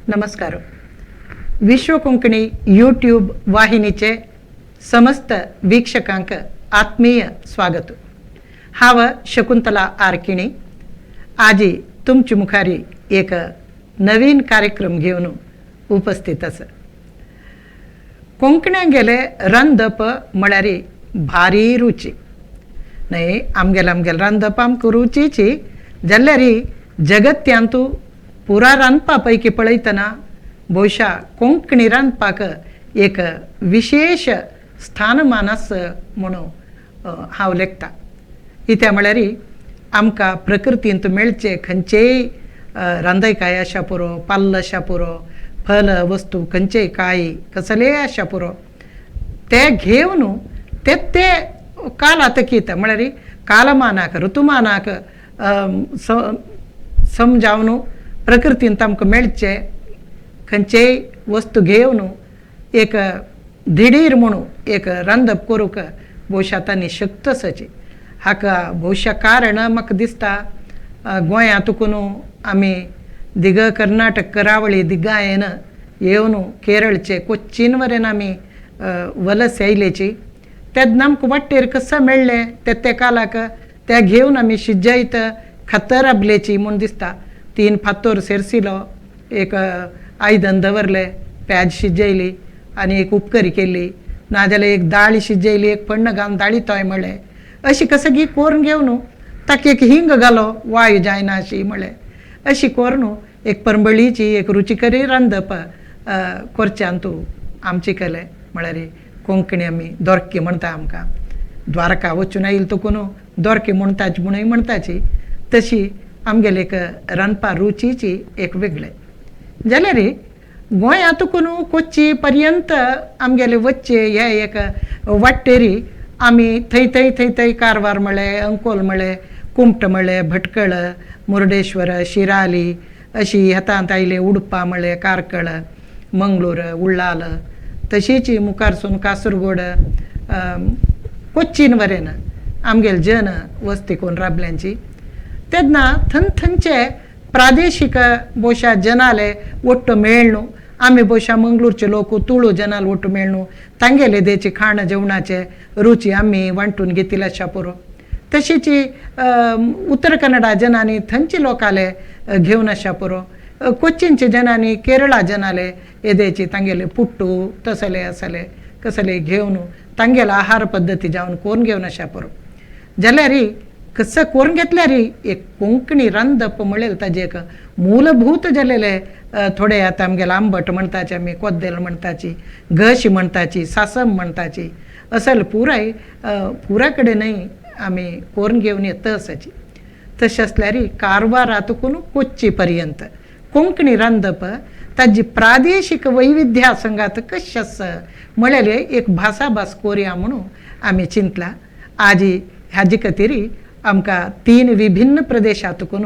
नमस्कार. विश्व कोंकणी यूट्यूब वाहिनीचे समस्त वीक्षकांक आत्मीय स्वागत. हांव शकुंतला आरकिणी आजी तुमचे मुखारी एक नवीन कार्यक्रम घेवन उपस्थित आसा. कोंकण्यांगेले रांदप म्हळ्यार भारी रुची न्हय. आमगेले आमगेले रांदप आमकां रुचीची जाल्यार जगत्यांतू पुरा रांदपा पैकी पळयतना भोवशा कोंकणी रांदपाक एक विशेश स्थानमान आसा म्हणून हांव लेखता. कित्याक म्हळ्यार आमकां प्रकृतींत मेळचे खंयचेय रांदयकाय आशा पुरो, पाल्ल आशा पुरो, फल वस्तू खंयचेय कांय कसलेय आशा पुरो, ते घेवन ते ते कालातकीत म्हळ्यार कालमानाक ऋतुमानाक समजावन प्रकृतींत आमकां मेळचे खंयचेय वस्तू घेवन एक दिडीर म्हणून एक रांदप करूंक भोवशा तांणी शक्त आसाची. हाका भोवशा कारण म्हाका दिसता गोंयांतून आमी दिग कर्नाटक करावळी दिगायेन येवन केरळचे कोच्चीन वरेन आमी वलस आयलेची तेन्ना आमकां वाटेर कसो मेळ्ळें ते ते कालाक त्या घेवन आमी शिजयत खातर राबलेची म्हूण दिसता. 3 फातोर सेरसिलो, एक आयदन दवरलें, प्याज शिजयली आनी एक उपकरी केली, नाजाल्यार एक दाळ शिजयली, एक पण्ण घालून दाळी तोय म्हळें अशी कसगी कोरून घेवन ताका एक हिंग घालो वायू जायना अशी म्हळें अशी कोरून एक परंबळीची एक रुचिकरी रांदप करच्यांतू आमचे कले म्हळ्यार कोंकणी आमी दोरकी म्हणटा. आमकां द्वारका वचून आयली तुकून दोरकी म्हणटाची म्हणूय म्हणटाची तशी आमगेले एक रांदपा रुचीची एक वेगळें. जाल्यार गोंयांतून कोच्ची पर्यंत आमगेले वच्चे हे एक वाटेरी आमी थंय थंय थंय थंय कारवार म्हळें, अंकोल म्हळें, कुमट म्हळें, भटकळ, मुर्डेश्वर, शिराली अशी हेतांत आयले, उडपा म्हळें, कार्कळ, मंगळूर, उल्लाल, तशीच मुखारसून कासरगोड, कोच्चीन वरेन आमगेले जन वस्ती कोण राबल्यांची. तेन्ना थंय थंयचे प्रादेशीक भोवशा जनाले ಒಟ್ಟು मेळ्ळू आमी भोवशा मंगळूरचे लोक तुळू जनाल ಒಟ್ಟು मेळ्ळू तांगेले देचे खाण जेवणाचे रुची आमी वांटून घेतिल्ले आशा पुरो. तशीच उत्तर कन्नडा जनांनी थंयचे लोकाले घेवन आशा पुरो, कोच्चीनचे जनांनी केरळा जनाले येदेची तांगेले पुट्टू तसले असले कसले घेवन तांगेले आहार पद्दती जावन कोरून घेवन आशा पुरो. जाल्यार कसं कोरून घेतल्यार एक कोंकणी रांदप म्हणलें ताजें एक मूलभूत जालेलें. थोडे आतां आमगेले आंबट म्हणटाचे आमी, कोद्देल म्हणटाची, घश म्हणटाची, सासम म्हणटाची, असल पुराय पुरा कडेनय आमी कोरून घेवन येता आसाची. तशें आसल्यार कारवारातून कोच्ची पर्यंत कोंकणी रांदप ताजी प्रादेशीक वैविध्या संगात कशें आसा म्हणलें एक भासाभास कोरया म्हणून आमी चिंतला. आजी हाजे खातीर आमकां 3 विभिन्न प्रदेशांतून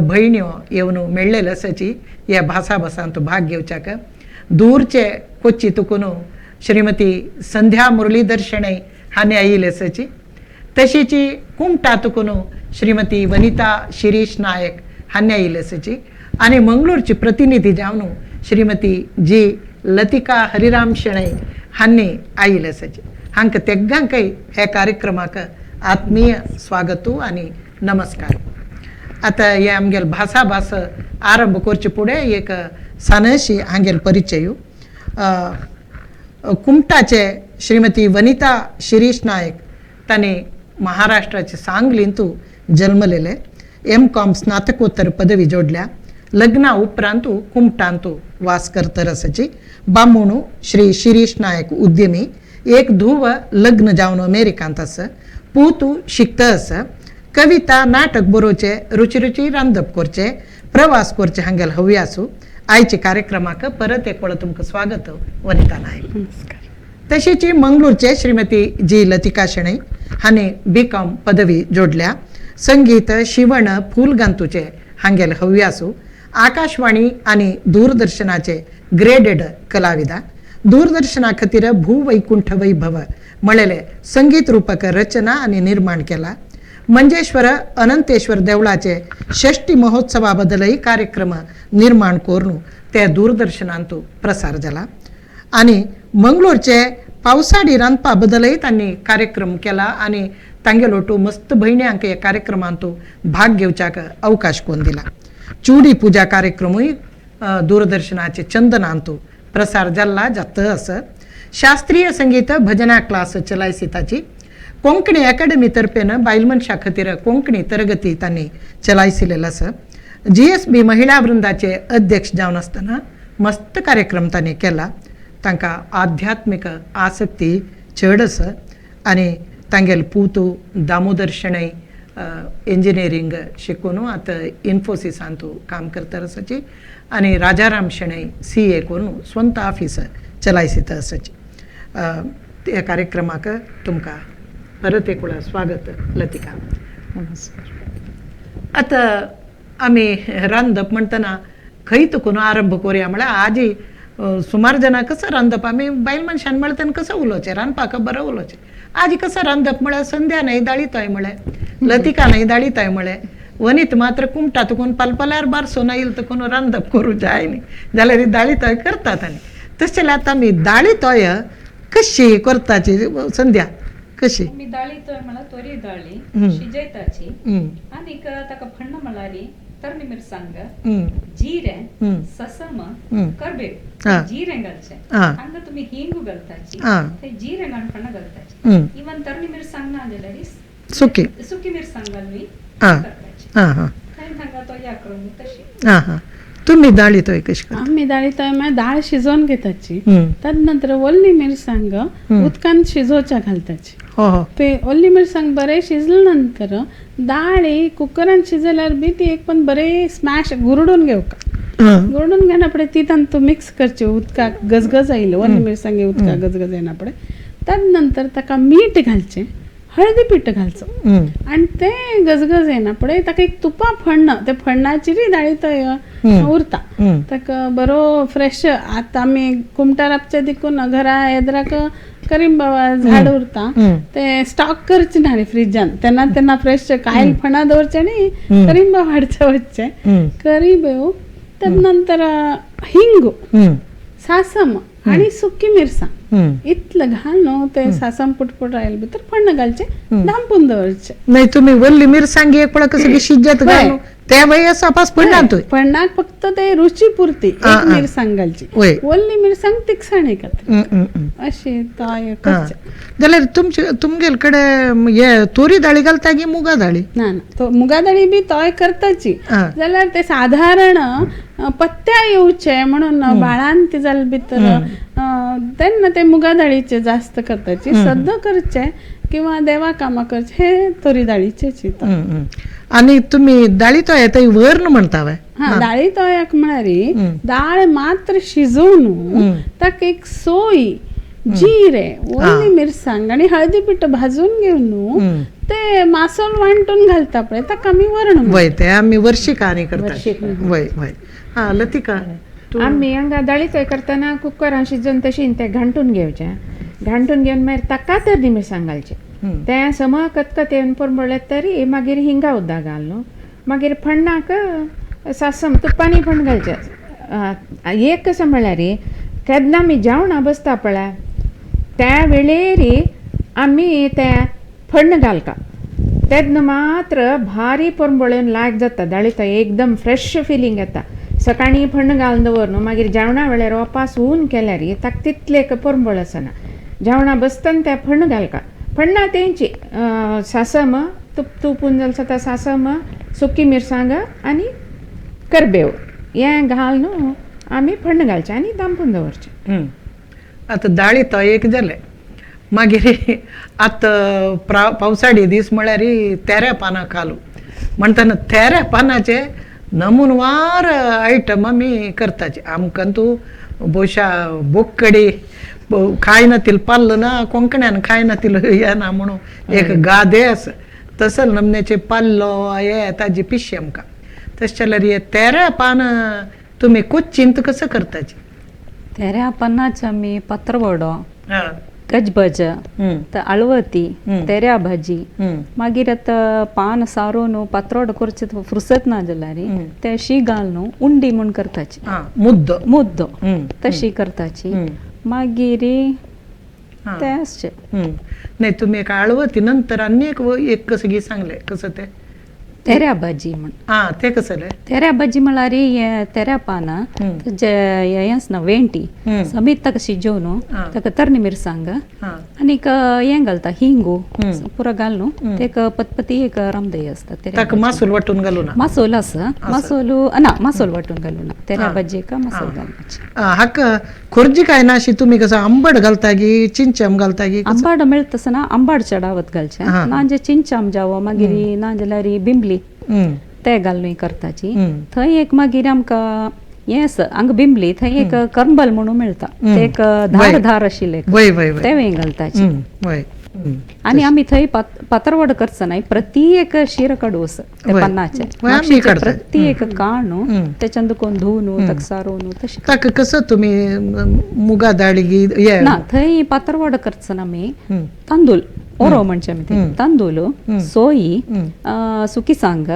भयण्यो येवन मेळ्ळेले आसाची ह्या भासाभासांत भाग घेवच्याक. दूरचे कोच्चीतून श्रीमती संध्या मुरलीधर शणै हांणी आयिल्ले आसाची. तशीच कुमटातून श्रीमती वनिता शिरीष नायक हांणी आयिल्ले आसाची. आनी मंगळूरची प्रतिनिधी जावन श्रीमती जी लतिका हरिराम शणै हांणी आयिल्ले आसाची. हांकां तेग्गांकय ह्या कार्यक्रमाक आत्मीय स्वागत आनी नमस्कार. आतां हे आमगेले भासाभास आरंभ करचे फुडें एक सानशी हांगेले परिचय. कुमटाचे श्रीमती वनिता शिरीष नायक तांणी महाराष्ट्राचे सांगलींतू जल्मलेले, एम.कॉम स्नातकोत्तर पदवी जोडल्या. लग्ना उपरांत कुमटांतू वास करतर आसाची. बामूणू श्री शिरीष नायक उद्यमी, एक धुव लग्न जावन अमेरिकांत आसा, पूत शिकता आसा. कविता नाटक बरोवचे, रुची रुची रांदप करचे, प्रवास करचे हांगेले हव्यासू. आयच्या कार्यक्रमाक परत एक वेळा तुमकां स्वागत वनिता नायक. नमस्कार. तशीच मंगळूरचे श्रीमती जी लतिका शणै हांणी बी.कॉम पदवी जोडल्या. संगीत, शिवण, फूल गांतूचे हांगेले हव्यासू. आकाशवाणी आनी दूरदर्शनाचे ग्रेडेड कलाविदा. दूरदर्शना खातीर भूवैकुंठ वैभव म्हणलेले संगीत रूपक रचना आनी निर्माण केला. मंजेश्वर अनंतेश्वर देवळाचे षष्टी महोत्सवा बद्दलय कार्यक्रम निर्माण करून ते दूरदर्शनांत प्रसार जाला. आनी मंगळूरचे पावसाडी रांदपा बदलय तांणी कार्यक्रम केला आनी तांगेलोटू मस्त भयण्यांक ह्या कार्यक्रमांत भाग घेवच्याक अवकाश कोण दिला. चुडी पुजा कार्यक्रमूय दूरदर्शनाचे चंदनांत प्रसार जाला जाता आसा. शास्त्रीय संगीत भजना क्लास चलायसी ताची. कोंकणी अकॅडमी तर्फेन बायल मनशा खातीर कोंकणी तरगती तांणी चलायसिलेलो आसा. GSB महिला वृंदाचे अध्यक्ष जावन आसतना मस्त कार्यक्रम तांणी केला. तांकां आध्यात्मीक आसक्ती चड आसा आनी तांगेले पूत दामोदर शणै इंजिनियरींग शिकून आतां इन्फोसिसांत काम करता आसाची आनी राजाराम शणै CA करून स्वंत ऑफिस चलायसीत आसाची. त्या कार्यक्रमाक तुमकां परत एक वेळा स्वागत लतिका. नमस्कार. आतां आमी रांदप म्हणटना खंय तुकून आरंभ करुया म्हळ्यार आजी सुमार जाणां कसो रांदप आमी बायल मनशान म्हळ्यार तेन्ना कसो उलोवचें रांदपाक बरें उलोवचें. आजी कसो रांदप म्हळ्यार संध्या न्हय दाळीतय म्हळें, लतिका न्हय दाळीतय म्हळें, वनीत मात्र कुमटा तुकून पालपाल्यार बारसो ना येयल तुकून रांदप करूं जाय न्ही जाल्यार दाळीतय करतात. आनी तशें जाल्यार आतां आमी दाळीतय कशी करताची संध्या कशी? आमी दाळी तोय म्हळ्यार तोरी दाळी शिजयताची आनीक ताका फण्ण म्हळ्यार तरणी मिरसांग, जिरें, ससम, करबेव, जिरें घालचें. हांगा तुमी हिंग घालताची, ते जिरें घालून फण्ण घालताची. इवन तरणी मिरसांग ना जाल्यार सुकी सुकी मिरसांग घालून करताची. हांगा तोया करून तशी. तुम्ही दाळी तोय कशी करता? आमी दाळी तोय म्हळ्यार दाळ शिजोवन घेताची, तद नंतर ओली मिरसांग उदकान शिजोवच्या घालताची. ते ओली मिरसांग बरें शिजले नंतर दाळी कुकरान शिजल्यार बी ती एक पण बरें स्मॅश गुरडून घेवका. गुरडून घेना फुडें ती तांतू मिक्स करची उदकाक गजगज आयली ओली मिरसांगे उदकाक गजगज येना फुडें तद नंतर ताका मीठ घालचें, हळदी पीठ घालचो आनी तें गजगज येना फुडें ताका एक तुपा फण्ण, ते फण्णाचेरूय दाळी तोय उरता. ताका बरो फ्रेश. आतां आमी कुमटा राबच्या देखून घरा येद्राक करीम बाबा झाड उरता, ते स्टॉक करचे ना रे फ्रिजान, तेन्ना तेन्ना फ्रेश कायल फणा दवरचे न्ही, करीम बाबा हाडचे वचचे करीबेव. तद नंतर हिंग, सासम आणि सुकी मिरसांग इतलं घाल न्हू ते सासम पुटपुट रायल भितर फण्ण घालचे, धांपून दवरचे. नाही तुम्ही वल्ली मिरसांग एक पळ कसं शिजत घालून त्या वय असा फण्णात फण्णाक फक्त ते रुची पुरती एक मिरसांग घालची, वल्ली मिरसांग तिखसाणे खातीर अशी तोय करचे. जाल्यार तुमचे तुमगेल कडे हे तोरी दाळी घालता की मुगा दाळी? ना ना, तो मुगा दाळी बी तोय करताची. जाल्यार ते साधारण पत्त्या येवचे म्हणून बाळान ती जाल भितर तेन्ना ते मुगा दाळीचे जास्त करताची. सद्दां करचे किंवा देवा कामां करचे हे तोरी दाळीचेच. आनी तुमी दाळी तोय थंय वर्ण म्हणटा वे? हा, दाळी तोयाक म्हळ्यार दाळ मात्र शिजोवन ताका एक सोय, जिरे, ओली मिरसांग आनी हळदी पीठ भाजून घेवन ते मासोल वांटून घालता पळय ताका आमी वर्ण. वय ते आमी वर्षिक आनी करता. वय वय. हा लतिका, आमी हांगा दाळी तोय करतना कुकरान शिजोवन तशी ते घांटून घेवचें, घांटून घेवन मागीर ताका तरणी मिरसांग घालचें, तें सम कतकत येवन परमळ्ळें तरी मागीर हिंगा उदक घाल न्हू, मागीर फण्णाक सासम तुपांनी फण्ण घालचें. एक कशें म्हळ्यार केन्ना आमी जेवणां बसता पळय त्या वेळेर आमी तें फण्ण घालता तेन्ना मात्र भारी परमळून लायक जाता दाळी तोय, एकदम फ्रेश फिलींग येता. सकाळीं फण्ण घालून दवर न्हू, मागीर जेवणा वेळार ओपास हून केल्यार ताका तितलें परमळ आसना. जेवणा बसतना तें फण्ण घालता, फण्णां तेंची सासम तुपून जाल्यार जाता, सासम, सुकी मिरसांग आनी करबेव हें घाल न्हू आमी फण्ण घालचें आनी धांपून दवरचें. आतां दाळी तोय एक जालें. मागीर आतां पावसाळी दीस म्हळ्यार तेऱ्या पानां कालू म्हणटना तेऱ्या पानाचे नमुनवार आयटम आमी करताची. आमकां तूं बोशा बोकडी खायना पाल्ल ना, कोंकण्यान खायना येना म्हणून एक गादे आसा तसो नमन्याचे पाल्लो हे ताजी पिशी आमकां. तशें जाल्यार हे तेऱ्या पान तुमी कोच्चींत कसो करताची? तेऱ्या पानाचे आमी पत्रवडो, गजबज, अळवती, तेऱ्या भाजी, मागीर आतां पान सारोवन पात्रोड करचे फुरसत ना जाल्यार ते शी घालून उंडी म्हूण करताची, मुद्दो मुद्दो तशी करताची. मागीर ते आसचे. नाही, तुम्ही एक आळवती नंतर आनी एक कसं सांगले कसं ते तेऱ्या भाजी म्हण. हा, ते कसं? तेऱ्या भाजी म्हळ्यार हे तेऱ्या पानां जे हें आसना वेंटी समीत ताका शिजोवन ताका तरणी मिरसांग आनीक हें घालता हिंगू पुरो घालून ते पतपती एक रामदय आसता. ताका मासोल वांटून घालूं ना? मासोल आसा, मासोल ना, मासोल वांटून घालूं ना. तेऱ्या भाजयेक मासोल घालपाची. हाका खोर्जी काय ना अशी तुमी कसं आंबट घालता की चिंचाम घालता की? आंबाड मेळटा तसं आंबाड चडावत घालचें ना, जे चिंचाम जावो मागीर ना जाल्यार बिंबली ते घालून करताची. थंय एक मागीर आमकां हें आसा हांगा बिंबली, थंय एक करंबल म्हणून मेळटा, ते एक धार धार आशिल्लें तेंवूय घालताची. आनी आमी थंय पातरवड करचो नाय, प्रत्येक शीर कडू आसा ते पन्नाचे, प्रत्येक काणू तेच्यान दुकोन धुवन ताका सारोवन तशें. ताका कसं तुमी मुगा दाळी ना, थंय पातरवड करचो ना आमी. तांदूळ ओरो म्हणचे आमी, तांदूळ, सोयी, सुकी सांग,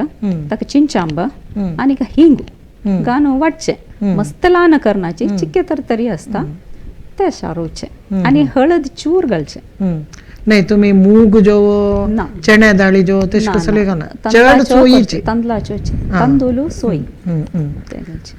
ताका चिंचांब आनी हिंग घालून वाटचें, मस्त ल्हान करनाची चिक्के तरतरी आसता ते सारोवचें आनी हळद चूर घालचें. नाही, तुम्ही मूग जो चण्या दाळी जो तशें कसले घालना, चड सोयीची तांदळाच्यो, तांदूळ सोयी.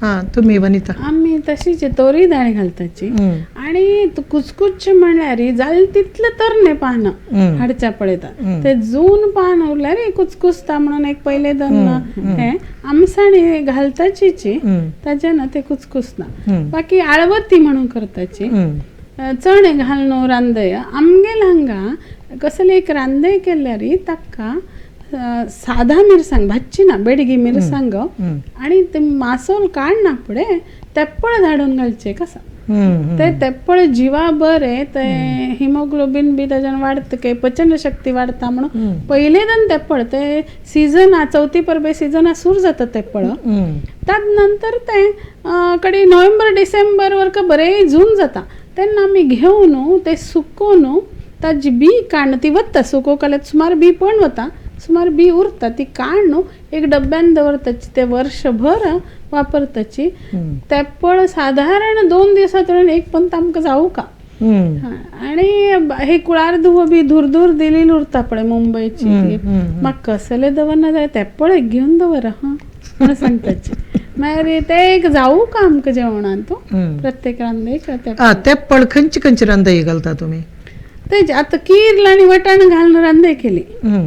हा, तुम्ही वनिता? आमी तशीच तोरी दाळ घालताची. आनी कुचकुच म्हणल्यार जालें तितलें तरणे पानां हाडच्या पळयता, ते जून पान उरल्यार कुचकुचता म्हणून एक पयले दोन हें आमसाणी घालताचीची, ताज्या ना ते कुचकुचना. बाकी आळवती म्हणून करताची, चणे घालून रांदय. आमगेल हांगा कसले एक रांदय केल्यार ताका सादा मिरसांग भाजची ना, बेडगी मिरसांग आनी ते मासोल काडना फुडें तेप्पळ धाडून घालचें कसा ते तेप्पळ जिवा बरें, ते हिमोग्लोबीन बी ताज्यान वाडटा, के पचन शक्ती वाडटा म्हणून पयलेदान तेप्पळ ते सिजन चवथी परबे सिजना सुरू जाता तेप्पळ. ताज नंतर ते कडे नोव्हेंबर डिसेंबर वर बरें जून जाता तेन्ना आमी घेवन ते सुकोवन ताजी बी काडून ती वता सुको केल्यार सुमार बी पण वता, सुमार बी उरता, ती काडून एक डब्यान दवरताची, ते वर्षभर वापरताची. तेप्पळ साधारण 2 दिवसांतल्यान एक पण आमकां जावू का. आनी हे कुळार धुवो बी धूर दिली उरता पळय मुंबयची, म्हाका कसले दवरना जाल्यार तेप्पळ एक घेवन दवर हा म्हणून सांगताची. मागीर ते एक जावू का आमकां जेवणान तो प्रत्येक रांदयेक तेप्पळ. खंयची खंयची रांदय घालता तुमी? तेज आतां किर्ल आनी वटाण घालून रांदय केली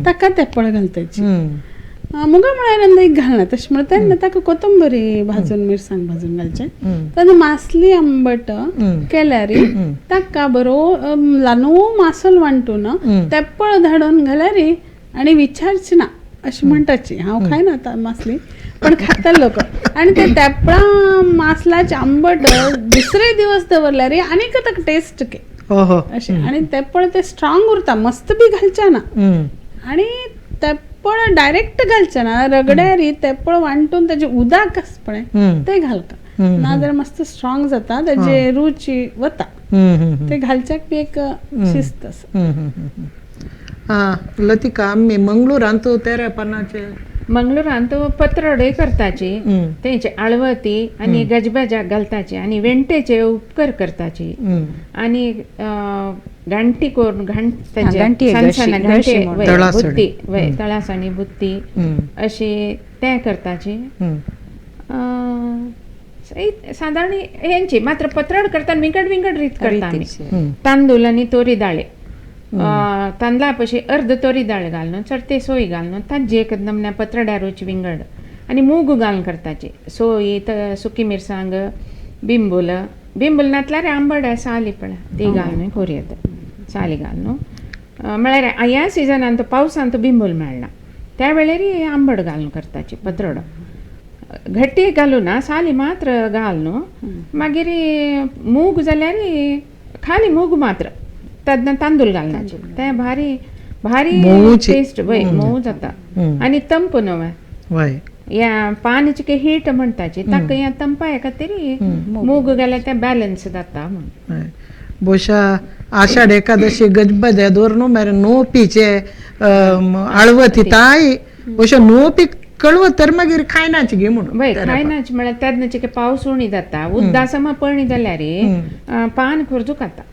ताका तेप्पळ घालताची. मुगा म्हळ्यार रांदयेक घालना तशें म्हणटा तेन्ना ताका कोथंबरी भाजून मिरसांग भाजून घालचें. तेन्ना मासली आंबट केल्यार ताका बरो ल्हानू मासल वांटून तेप्पळ धाडून घाल्यार आनी विचारची ना अशें म्हणटाची. हांव खायना आतां मासली पण खाता लोक. आनी ते तेपळां मासलाचे आंबट दुसरे दिवस दवरल्यार आनीक ताका टेस्ट के अशें. आनी तेपळ ते स्ट्रॉंग उरता, मस्त बी घालचें ना आनी तेपळ डायरेक्ट घालचें ना, रगड्यार तेपळ वांटून ताजें उदक आसा पळय तें घालता, नाजाल्यार मस्त स्ट्रॉंग जाता, ताजे रुची वता. ते घालच्याक बी एक शिस्त आसा. लतिका, आमी मंगळूरांत तेऱ्या पानाचे मंगळूरांत पत्रडे करताची, तेंचे आळवती आनी गजबजाक घालताची आनी वेंटेचे उपकर करताची आनी घांटी करून बुत्ती तळासाणी बुत्ती अशी ते करताची. सादारण हेंची मात्र पत्रड करता विंगड विंगड रीत करता आमी. तांदूळ आनी तोरी दाळे, तांदळा पशी अर्द तोरी दाळ घालून चडते सोय घालून ताजी एक नमन्या पत्रड्या रूच विंगड आनी मूग घालून करताची. सोय सुकी मिरसांग बिंबूल, बिंबूल नातल्यार आंबट साली पळय ती घालून कोरयेत साली घालून म्हळ्यार ह्या सिजनान पावसांत बिंबूल मेळना त्या वेळेर आंबट घालून करताची पत्रडो. घट्टी घालूं ना, साली मात्र घाल न्हू. मागीर मूग जाल्यार खाली मूग मात्र तेन्ना तांदूळ घालनाचे ते भारी भारी टेस्ट वय मोव जाता आनी तंप न्हू ह्या पानाचे हीट म्हणटाची ताका ह्या तंपा खातीर मूग घाल्यार ते बॅलन्स जाता म्हूण. ಬಹುಶಃ ಆಷಾಢ ಏಕಾದಶಿ ಗಜ್ಬಜ ದೋರ್ನು ಮೇರೆ ನೋಪಿಚೆ आळवती ताई ಬಹುಶಃ ನೋಪಿ कळवतर मागीर खायनाची गे म्हणून वय खायनाची म्हळ्यार तेन्नाचे की पावस उणी जाता उद्दा समा पळणी जाल्यार पान खोर्जूक खाता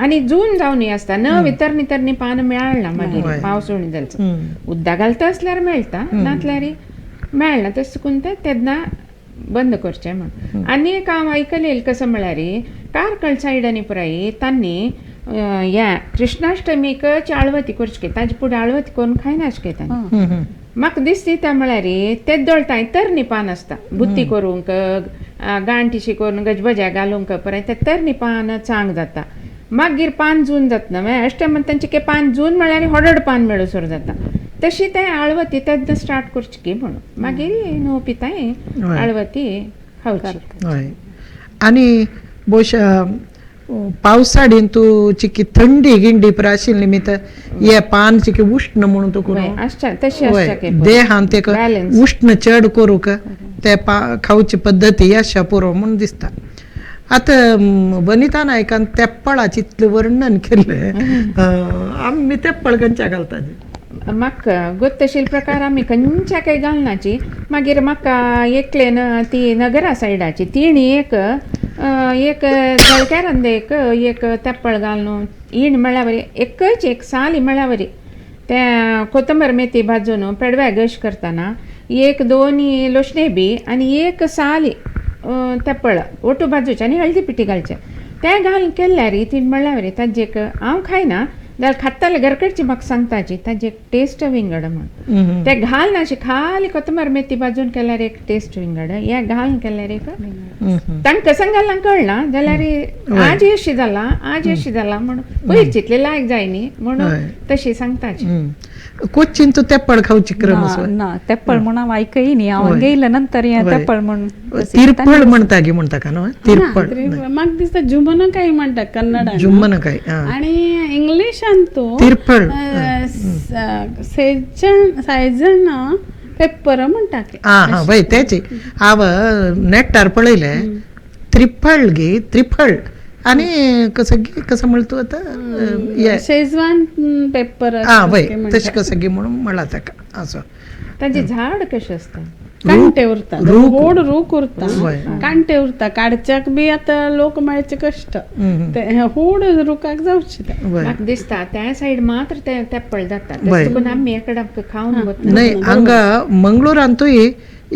आनी जून जावन आसता नवी तरणी तरणी पान मेळना मागीर पावस उणी जालचो उद्दा घालता असल्यार मेळटा नातल्यार मेळना तशें चुकून ते तेन्ना बंद करचें म्हण. आनी एक हांव आयकलें कसो म्हळ्यार कार्कळ सायडांनी पुराय तांणी ह्या कृष्णाष्टमीक आळवती करची ताजे फुडें आळवती करून खायनाशे तांणी. म्हाका दिसता त्या म्हळ्यार ते दळटाय तरणी पान आसता बुत्ती करूंक गांठीशी करून गजबजा घालूंक परत ते तरणी पान चांग जाता मागीर पान जून जाता मागीर अश्टे म्हण तांचे की पान जून म्हळ्यार हडड पान मेळसर जाता तशी ते आळवती तेन्ना स्टार्ट करची की म्हणून मागीर न्हू पिताय आळवती खावची. हय आनी बहुशा पावसाडीन तूं चिकी थंडी गिंडी पुराय आशिल्ली निमित्त हे पान चिकी उश्ण म्हणून तुका देहान ते उश्ण चड करूंक ते खावची पद्दती आशा पुरो म्हणून दिसता. आतां वनिता नायकान तेप्पळाचें इतलें वर्णन केल्लें आमी तेप्पळ खंयच्या घालता म्हाका गोत्तशील प्रकार आमी खंयच्या काय घालनाची. मागीर म्हाका एकलेन ती नगरा सायडाची तिणी एक एक जळक्यारांद एक एक तेप्पळ घालून इण म्हळ्यार एकच एक साली म्हळ्यार ते कोथंबर मेथी भाजून पेडव्या गश करतना एक दोन लोशणे बी आनी एक साली तेप्पळ ओटू भाजूचे आनी हळदी पिठी घालचे ते घालून केल्यार तीन म्हळ्यार ताजे एक हांव खायना जाल्यार खाताले घरकडची म्हाका सांगताची ताजी एक टेस्ट विंगड म्हण ते घालना अशी खाली कोथंबर मेथी भाजून केल्यार एक टेस्ट विंगड हे घालून केल्यार एक तांकां कसं घालना कळना जाल्यार आज अशी जाला आज अशी जाला म्हणून पयरची इतले लायक जाय न्ही म्हणून तशी सांगताची. कोचीन तूं तेप्पळ खावची क्रम ना तेप्पळ म्हणून हांव आयकय न्ही हांव गेयले नंतर हें तेप्पळ म्हण तिरपळ म्हणटा गी म्हणटा का न्हू तिरपळ म्हाका दिसता जुमनकाय म्हणटा कन्नडा जुमनकाय आनी इंग्लिशान तूं तिरपळ सेजन सायजन पेपर म्हणटा. आं हां वय तेची हांव नेटार पळयलें त्रिफळ गी त्रिफळ आनी कसं गी कसं म्हणटा तूं आतां शेजवान पेपर आं वय तशें कसं गी म्हणून म्हणला ताका असो. ताजें झाड कशें आसता कांटे उरता व्हड रूख उरता कांटे उरता काडच्याक बी आतां लोक मेळचे कश्ट ते व्हड रुखाक जावचे ते म्हाका दिसता त्या सायड मात्र ते तेप्पळ जाता तशें आमी एकडे खावन न्हय हांगा मंगळुरांतूय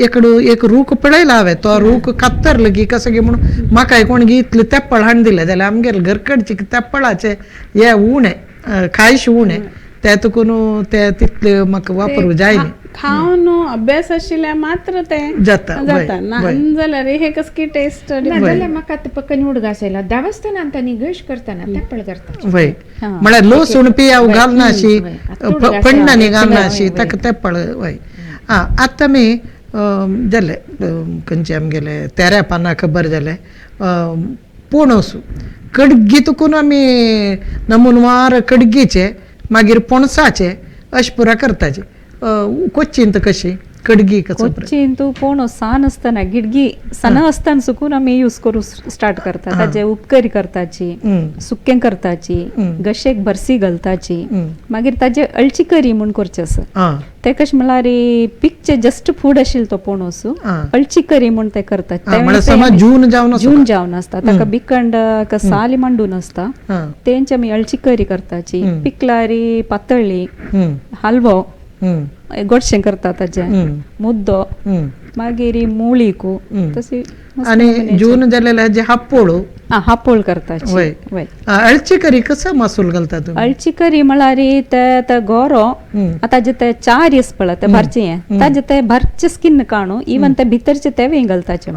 एकडू एक रूख पळयला हांवें तो रूख कातरलो गी कसो गी म्हणून म्हाका कोण गी इतलें तेप्पळ हाडून दिलें जाल्यार आमगेर घरकडचे तेप्पळाचें हें उणें खायश उणें ते तुकून ते तितले म्हाका वापरूं जाय न्ही खावन अभ्यास आशिल्ल्या मात्र ते जाता जाता ना जाल्यार हे कसली टेस्ट जाल्यार म्हाका आतां पक्कन उडगास आयला देवस्थानान तांणी गश करतना तेप्पळ करता वय म्हळ्यार लसूण पियाव घालना अशी पण्णांनी घालना अशी ताका तेप्पळ वय. आं आतां आमी जालें खंयचे आमगेले तेऱ्या पानां खबर जालें पणस कडगी तुकून आमी नमुनवार कडगीचे मागीर पणसाचे अशें पुरा करताचे. कोच्चींत कशी कडगी कसो कोच्चीन तूं पणस सान आसतना गिडगी सान आसतना सुकून आमी यूज करूं स्टार्ट करता ताजे उपकरी करताची सुकें करताची गशेक बरसी घालताची मागीर ताजे अळची करी म्हूण करचें आसा ते कशें म्हणल्यार पिकचे जस्ट फूड आशिल्लो तो पणस अळची करी म्हूण ते करतात जून जावन जून जावन आसता ताका बिकंड साली मांडून आसता तेंचे आमी अळची करी करताची पिकलारी पातळी हालवो गोडशें करता ताजें मुद्दो मागीर मुळीकू तशी. आनी जून जालेले जे हापोळ हापोळ करता. वय अळची करी कसं मसूल घालता तुम्ही? अळची करी म्हळ्यार ते ते गोरो आतां जे ते चार येस पळय ते भरचे हें ताजे ते भरचे स्किन काणू इवन ते भितरचे तेवूय घालताचे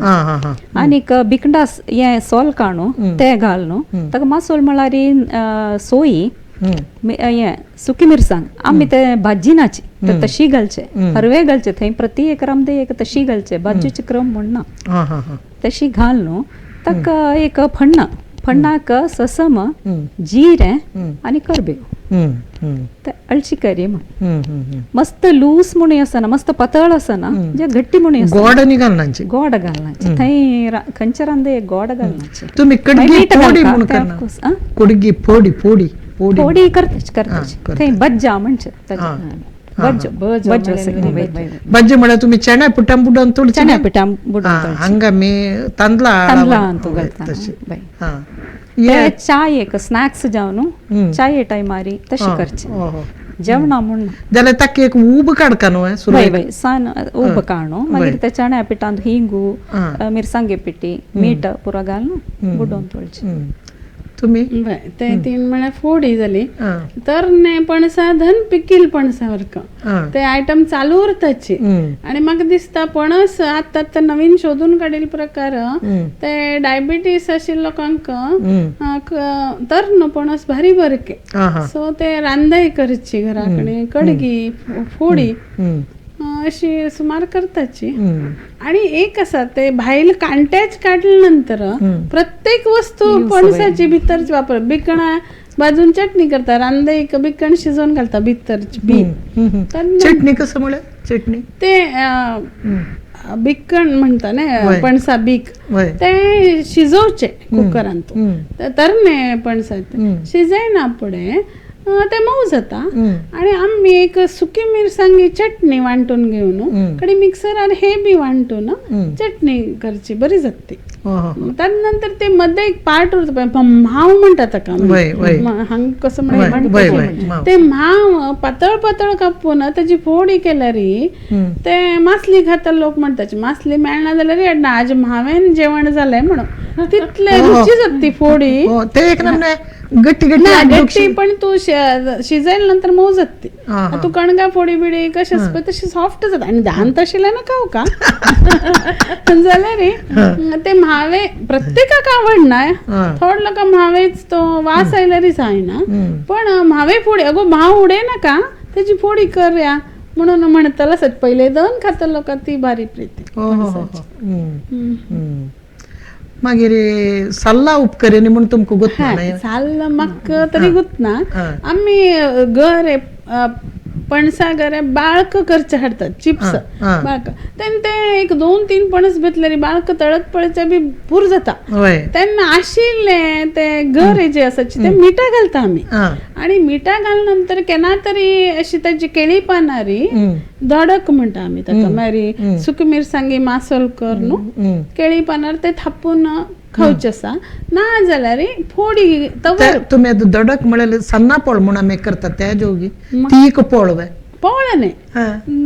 आनीक बिकंडा हें सोल काणू ते घाल न्हू ताका मसूल म्हळ्यार सोयी हें सुकी मिरसांग आमी ते भाजी नाची ते तशी घालचे हरवे घालचे थंय प्रति एक रामदे एक तशी घालचे भाजयेचे क्रम म्हण ना तशी घाल न्हू ताका एक फण्णा फण्णाक ससम जिरें आनी करबेव. ते अळशी करी म्हण मस्त लूज म्हणून आसना, मस्त पातळ आसना, जे घट्टी म्हणून गोड न्ही घालनाची, गोड घालनाची थंय खंयच्या रांदे गोड घालनाची. तुमी कडगी फोडी म्हणून करना? कडगी फोडी फोडी फोडी करताच करताच थंय बज्जा म्हणचे, बज्जो बज्जो बज्जे म्हळ्यार तुमी चण्या पिठान बुडोवन तळचे? चण्या पिठान बुडोवन. हांगा आमी तांदळा तांदळां घालता. चाय एक स्नॅक्स जावन न्हू, चाये टायमारी तशें करचें जेवणा म्हूण. जाल्यार ताका एक उब काडका न्हू? वय वय सान उब काडून मागीर ते चण्या पिठांत हिंगू, मिरसांगे पिठी, मीठ पुरो घालून बुडोवन तळचें. तुमी ते तीन म्हळ्यार फोडी जाली. तरणे पणसा धन पिकील पणसा सारको ते आयटम चालू उरताची. आनी म्हाका दिसता पणस आतां आतां नवीन शोधून काडिल्ले प्रकार ते डायबिटीस आशिल्ल्या लोकांक तरण पणस भारी बरके. सो ते रांदाय करची घरा कडेन, कडगी फोडी अशी सुमार करताची. आणि एक आसा ते भायल कांटेच काडले नंतर प्रत्येक वस्तू पणसाची भितर वापर. बिकणा बाजून चटणी करता, रांदे बिकण शिजोवन घालता भितर बी. चटणी कसं म्हळ्यार? चटणी ते बिकण म्हणता न्ही, पणसा बीक ते शिजोवचे कुकरान, तरणे पणसा शिजयना फुडें ते मऊ जाता. आणि आमी एक सुकी मिरसांगी चटणी वांटून घेवन कडे मिक्सरार हे बी वांटून चटणी करची, बरी जाता ती. त्यानंतर ते मध्ये एक पार्ट उरता म्हाव म्हणटा ताका, हांगा कसं म्हणटा ते म्हाव पातळ पातळ कापून ताजी फोडी केल्यार ते मासली खाता लोक म्हणटाचे. मासली मेळना जाल्यार आज म्हावेन जेवण जालें म्हणून तितले रुची जाता ती फोडी. ते एक गट्टी गट्टी पण तू शिजयल्या नंतर मऊ जाता ती. तू कणगा फोडी बिडी कशी आसता तशी सॉफ्ट जाता. आनी दांत आशिल्ले ना खाव का जाल्यार ते म्हावे प्रत्येकाक आवडना, थोडे लोकांक म्हावेच तो वास आयल्यार जायना, पण म्हावे फोडी अगो म्हाव उडय नाका तेजी फोडी करया म्हणून म्हणटलो आसत पयले दोन खाता लोकां ती भारी प्रिती. मागीर सल्ला उपकरणी म्हूण तुमकां गोतना? साल्ला म्हाका तरी गोतना. आमी गरे पणसा गरे बाळक करचे हाडटात, चिप्स बाळक. तेन्ना ते एक दोन तीन पणस घेतल्यार बाळक तळत पळचे बी पूर जाता. तेन्ना आशिल्ले ते गरे जे आसाचे ते मिठा घालता आमी. आनी मिठा घाल नंतर केन्ना तरी अशी ताजी केळी पानारी धडक म्हणटा आमी ताका, मागीर सुकी मिरसांगी मासोल कर न्हू केळी पानार ते थापून खावचे आसा. ना जाल्यार फोडी तवर. तुमी आतां धडक म्हळ्यार सन्ना पोळ म्हूण आमी करतात त्या जोगी ती एक पोळ पोळ न्ही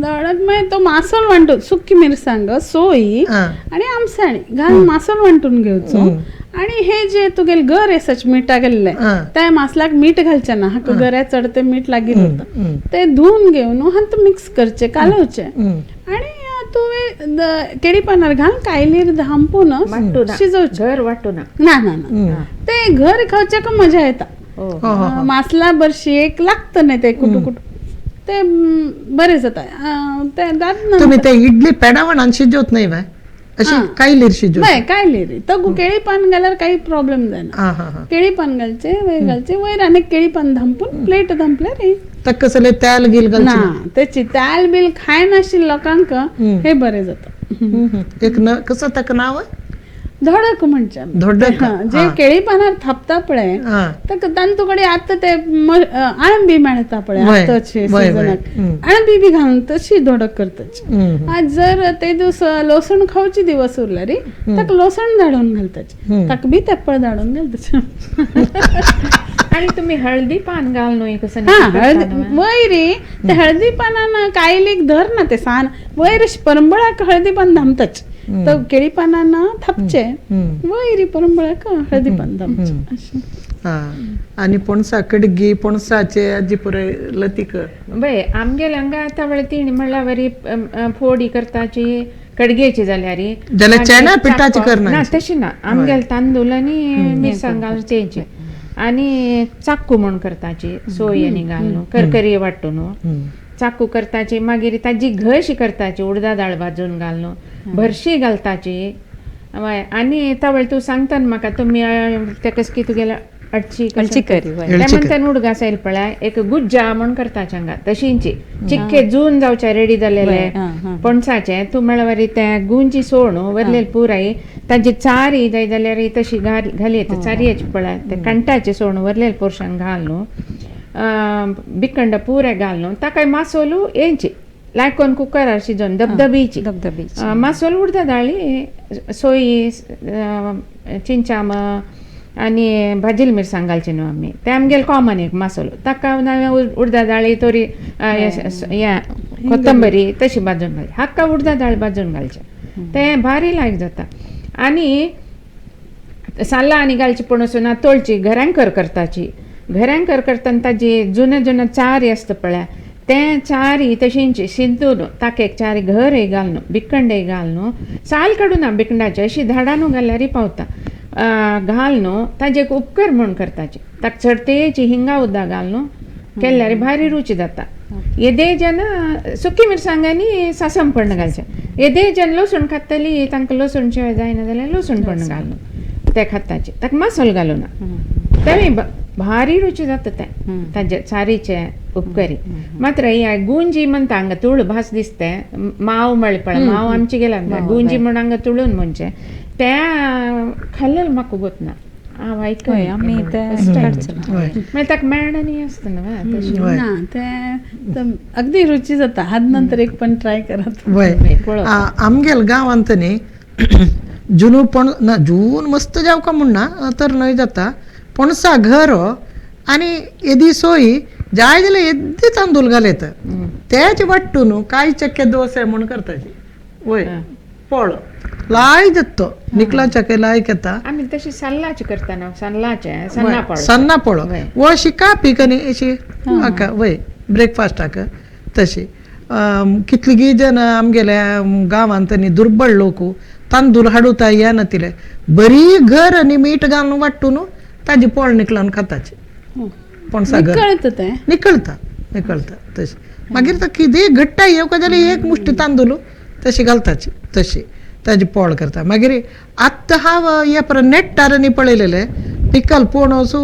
धडक मागीर तो मासोल वांटून सुकी मिरसांग सोय आनी आमसाणी घालून मासोल वांटून घेवचो. आणि हे जे तुगेले गर आसाचे मिठा गेल्ले त्या मासलाक मीठ घालचें ना, हाका गऱ्या चड ते मीठ लागीं उरता, ते धुवन घेवन हात मिक्स करचे कालोवचे आणि तुवें केळी पानार घाल कायलीर धांपून शिजोवचें. घर वांटूना ना ना ना ते घर खावच्याक मजा येता. मासला बरशी एक लागता न्ही ते कुटू कुटू ते बरें जाता. तुमी ते इडली पेडावणान शिजोवत न्ही बाय? अशी कायलीर शिजोवचे? हय कायलीर. तो केळी पान घाल्यार काही प्रॉब्लेम जायना. केळी पान घालचे वयर घालचे वयर आनी केळी पान धांपून प्लेट धांपल्यार ताका कसले तेल बील घालचें ना, तेची तेल बील खायनाशिल्ल्या लोकांक हे बरें जाता. एक कसो ताका नांव? धडक म्हणचे धडक जे केळी पानार थापता पळय तांतू कडेन आतां ते आळंबी मेळटा पळय आतांचे सिजनाक, आळंबी बी घालून तशी धडक करताची. आज जर ते दिवस लसण खावचे दिवस उरल्यार ताका लसण धाडून घालताचे, ताका बी तेप्पळ धाडून घालताचे. आणि तुम्ही हळदी पान घाल न्हय कसं? हळदी वयर ते हळदी पानान कायलीक धर ना ते सान वयर परंबळाक हळदी पान धांपताच, तर केळी पानान थापचे वयर परंबळाक हळदी पान धांपचे अशें. आनी पणसा कडगी पणसाचे आजी पुराय लतीक बय आमगेले हांगा आतां वळ ती म्हणल्यार बरी फोडी करताची कडगेची जाल्यार जाल्यार चेण्या पिठाची करना ना, तशी ना. आमगेले तांदूळ आनी मिरसांग घालून तेंचे आनी चाकू म्हूण करताची सोय आनी घालून करकरी वांटून चाकू करताची. मागीर ताजी घश करताची उडदा दाळ भाजून घालून भरशी घालताची. आनी तवळ तूं सांगता न्हू म्हाका तुमी तेका की तुगेले अडची अळची करी वय. ते म्हणता नुडगा सायल पळय एक गुज्जा म्हण करता हांगा तशींची चिक्के जून जावचे रेडी जालेले पणसाचे तूं म्हळ्यार ते गुंजी सोण वरलेले पुराय ताजी चारी जाय जाल्यार तशी घाली येता चारयेची पळय ते कंटाचे सोण वरलेले पोर्शन घाल न्हू बिकंड पुराय घाल न्हू ताका मासोलू येंची लायकोन कुकरार शिजोवन धबधबीची मासोल उडदा दाळी सोयी चिंचाम आनी भाजील मिरसांग घालची न्हू आमी ते आमगेले कॉमन एक मासोलो ताका नवें उडदा दाळी तोरी हें कोथंबरी तशी भाजून घालची हाका उडदा दाळ भाजून घालचें तें भारी लायक जाता. आनी साल्लां आनी घालची पणस ना तोळची घरांकर करताची घरांकर करतना ताजी जुने जुने चारी आसता पळय तें चारी तशींची शिंदून ताका एक चारी घर घाल न्हू बिकंडे घाल न्हू साल काडूं ना बिकंडाचे अशी झाडां घाल्यारय पावता घाल न्हू ताजे एक उपकर म्हूण करताची ताका चडतेची हिंगा उदक घाल न्हू केल्यार भारी रुची जाता. येदे जन सुकी मिरसांग आनी सासम पण्ण घालचें येदे जन लसूण खातली तांकां लसूण शिवाय जायना जाल्यार लसूण पण्ण घाल न्हू ते खाताचे ताका मासोल घालूं ना तें भारी रुची जाता तें ताजे चारीचे उपकरी. मात्र हे गुंजी म्हणटा हांगा तुळू भास दिसते माव म्हळ्ळे पळय माव आमची गेला गुंजी म्हूण हांगा तुळून म्हणचें तें खाल्लें म्हाका गोत ना हांव आयकलें म्हळ्यार ताका मेळना आसता न्हू ना तें अगदी रुची जाता. हात नंतर एक पण ट्राय करात. वय आमगेल गांवांत न्ही जुनू पण ना जून मस्त जावका म्हूण ना तर न्हय जाता पणसा घर आनी येदी सोयी जाय जाल्यार येद्दे तांदूळ घालयता तेच वाट्टून कांय चक्के दोसे म्हूण करताची वय पोळ लाय जाता निकला चके लायक येता. आमी तशी सल्लाचे करता न्हू सल्लाचे सन्ना पोळ सन्ना पोळ वो अशी कापी कनी अशी हाका वय ब्रेकफास्टाक तशी कितलीगी जन आमगेल्या गांवांत न्ही दुर्बळ लोक तांदूळ हाडुता येना तिले बरी घर आनी मीठ घालून वाट्टून ताजी पोळ निकलान खाताची पणसा घर निकळता निकळता तशी मागीर तो कितेंय घट्टा येवका जाल्यार एक मुश्टी तांदूळ तशी घालताची तशी ताजी पोळ करता. मागीर आत्तां हांव हे पर नेट्टार न्ही पळयलेले पिकल पणसू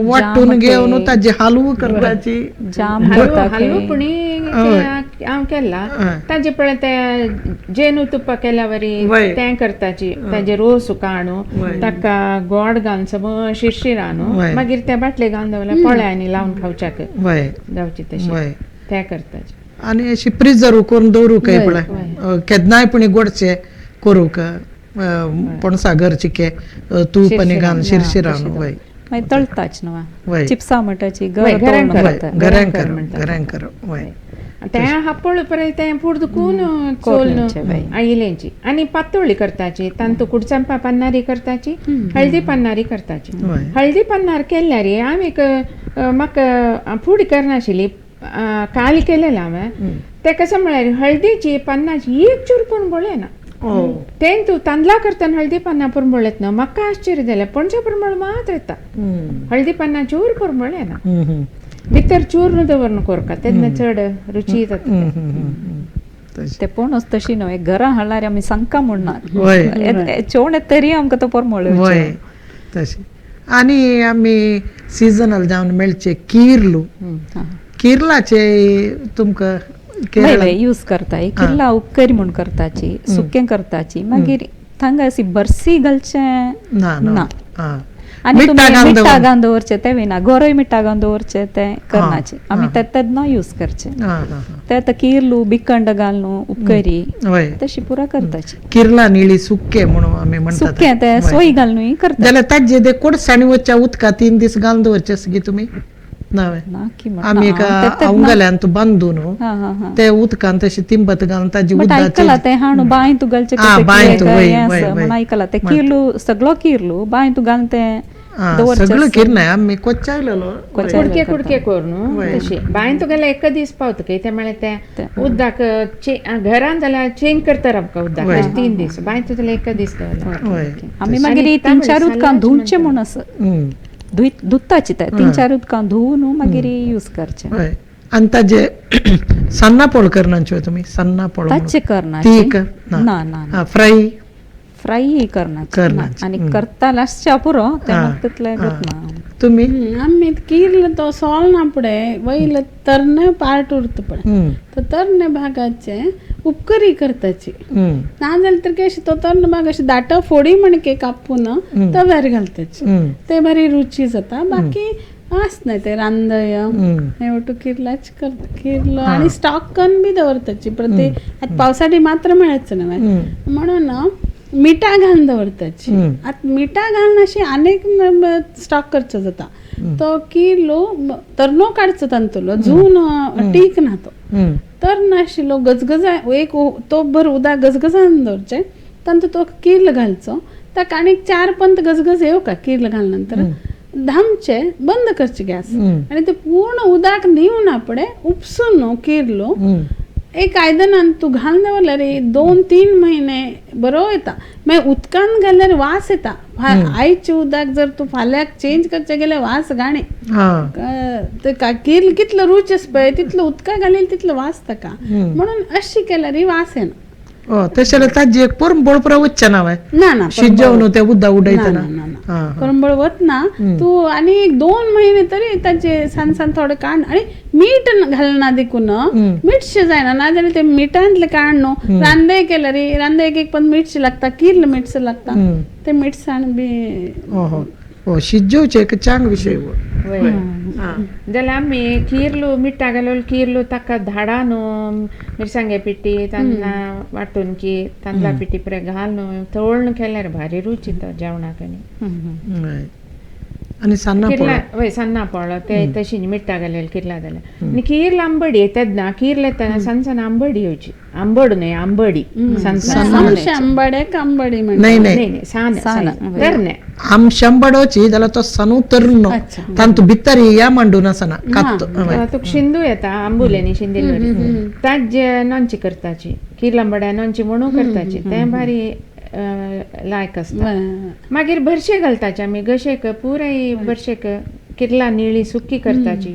वाट्टून घेवन ताजी हालवो करपाची हालवो पुणी हांव केला ताजे पळय ते जेनू तुप्पा केल्या वरी तें करताची ताजे रोस काडून ताका गोड घालून सगळें शिरशिर न्हू मागीर ते बाटले घालून दवरल्यार पोळ्या आनी लावन खावच्याक जावची तशी तें करताची. आनी अशी प्रिजर्व करून दवरूंक पळय केन्नाय पुणी गोडचे करूंक पणसा घर चिके तूप आनी घालून शिरशिरान वय मागीर तळताच न्हू चिप्सां म्हणटाची घरांकर घरांकर वय तें हापळ पळय तें फुडदुकून चोल आयिल्यांची आनी पातोळी करताची तांतू कुडचंपा पन्नारी करताची हळदी पन्नारी करताची. हळदी पन्नार केल्यार हांव एक म्हाका फुडी करनाशिल्ली काल केलेलें हांवें तें कशें म्हळ्यार हळदीची पन्नाची एक चूर पूण बळयना तें तूं तांदळा करतना हळदी पन्ना पुरंबळ येतना म्हाका आश्चर्य जालें पणजे पुरंबळ मात्र येता हळदी पन्ना चूर पुरंबळ येना भितर चूर्ण दवरून कोरका तेन्ना चड रुची येता. ते पणस तशी न्हय घरा हाडल्यार आमी सांगका म्हणना चेवण तरी आमकां तो परमळ. वय तशें आनी आमी सिजनल जावन मेळचे किर्लू किर्लाचे तुमकां यूज करता किर्ला उपकरी म्हूण करताची सुकें करताची मागीर थांगा अशी बर्सी घालचें ना आनी मिठा घालून दवरचें तें ना गोरोय मिठा घालून दवरचें तें करनाचे आमी ते तेन्ना यूज करचें ते आतां किर्लू बिकंड घालून उपकरी तशी पुरा करताची. किर्ला निळी सुके म्हणून आमी म्हणटात सुकें ते सोय घालून करता जाल्यार ताजे ते कोडसाणी वचच्या उदका 3 दीस घालून दवरचे गे तुमी आमी अवंगल्यान तूं बांदून ते उदकान तशी तिंबत घालून ताजी आयकला तें हाणू बांय तूं घालचें म्हणून आयकला तें किर्लू सगळो किर्लू बांय तूं घालून तें सगळो किरनाय आमी कोच्चायलेलो कुडके कुडके करून तशी बांय तूं गेल्यार एक दीस पावता कितें म्हळ्यार तें उदक घरान जाल्यार चेंज करता आमकां उदक 3 दीस बांय तूं जाल्यार एक दीस दवरला आमी मागीर 3-4 उदकान धुवचें म्हूण आसा धुताची ते 3-4 उदकां धुवून मागीर यूज करचें. आनी ताजे सान्ना पोळ करनाच्यो तुमी सान्ना पोळ ताचे करना ना ना फ्राय फ्राय करना आनी करता लास्टच्या पुरो ते तितले करना. तुम्ही आम्ही किर्ल तो सोल ना पडे वयले तरणे पार्ट उरता पळय, तो तरणे भागाचे उपकरी करताची. ना जाल्यार तर कशें तो तरणे भाग अशें दाट फोडी म्हणके कापून तव्यार घालताची, ते बरी रुची जाता. बाकी आसना ते रांदय हे वटू किर्लाच करता किर्ल. आनी स्टॉक करून बी दवरताची प्रति आतां पावसाळी मात्र मेळच न्हय म्हणून मिठा घालून दवरताची. आतां मिठा घालून अशी आनीक स्टॉक करचो जाता. तो किलो तरनो काडचो तांतुलो जून टीक ना तो तर नाशिल्लो गजगजा एक तो भर उदक गजगजान दवरचें, तांतू तो किर्ल घालचो, ताका आनीक 4 पंत गजगज येवं का किर्ल घाल नंतर धामचे बंद करचे गॅस आनी ते पूर्ण उदक न्हिवना पडे उपसून न्हू किर्लो एक आयदनान तूं घालून दवरल्यार 2-3 महिने बरो येता. मागीर उदकान घाल्यार वास येता. आयचें उदक जर तूं फाल्यांक चेंज करचें गेल्यार वास घाणे. ते किर्ल कितलो रूच आसा पळय तितलो उदकां घालील तितलो वास ताका, म्हणून अशी केल्यार वास येना. तशें जाल्यार ताजी एक परंबळ पुरा वचचें ना ना ना शिजोवन ते उदक उडयतना परंबळ वतना तूं आनी 2 महिने तरी ताजे सान सान थोडे काण आनी मीठ घालना देखून मीठशें जायना. ना जाल्यार ते मिठांतलें काण न्हू रांदय केल्यार रांदय एक एक पण मिरची लागता, किर्ल मिरची लागता, ते मिरसाण बी हो शिजोवचें एक चांग विशय. जाल्यार आमी किर्लू मिठा घालून किर्लू ताका धाडा न्हू मिरसांगे पिठी तांदळां वांटून की तांदळा पिठी पुराय घाल न्हू तळून केल्यार भारी रुची तो जेवणाक. आनी आनी सान्नां वय सान्नां पोळो ते तशी मिठा घालेले किर्ला जाल्यार. आनी किर्ल आंबडी तेन्ना किर्ल येतना सान सान आंबडी येवची, आंबड न्हय आंबडी सान सान आंबाड्याक आंबडी न्हय न्हय सान तरणे आमशंबडोची जाल्यार तो सनू तरनो तांतू भितर या मांडून आसना कात्तो तुका शिंदू येता आंबुलेनी शिंदिल्ली ताजे नॉनची करताची किर्ल आंबड्या नॉनची म्हणून करताची तें भारी लायक आसता. मागीर भरशे घालताचे आमी गशेक पुराय भरशेक किर्ला निळी सुकी करताची.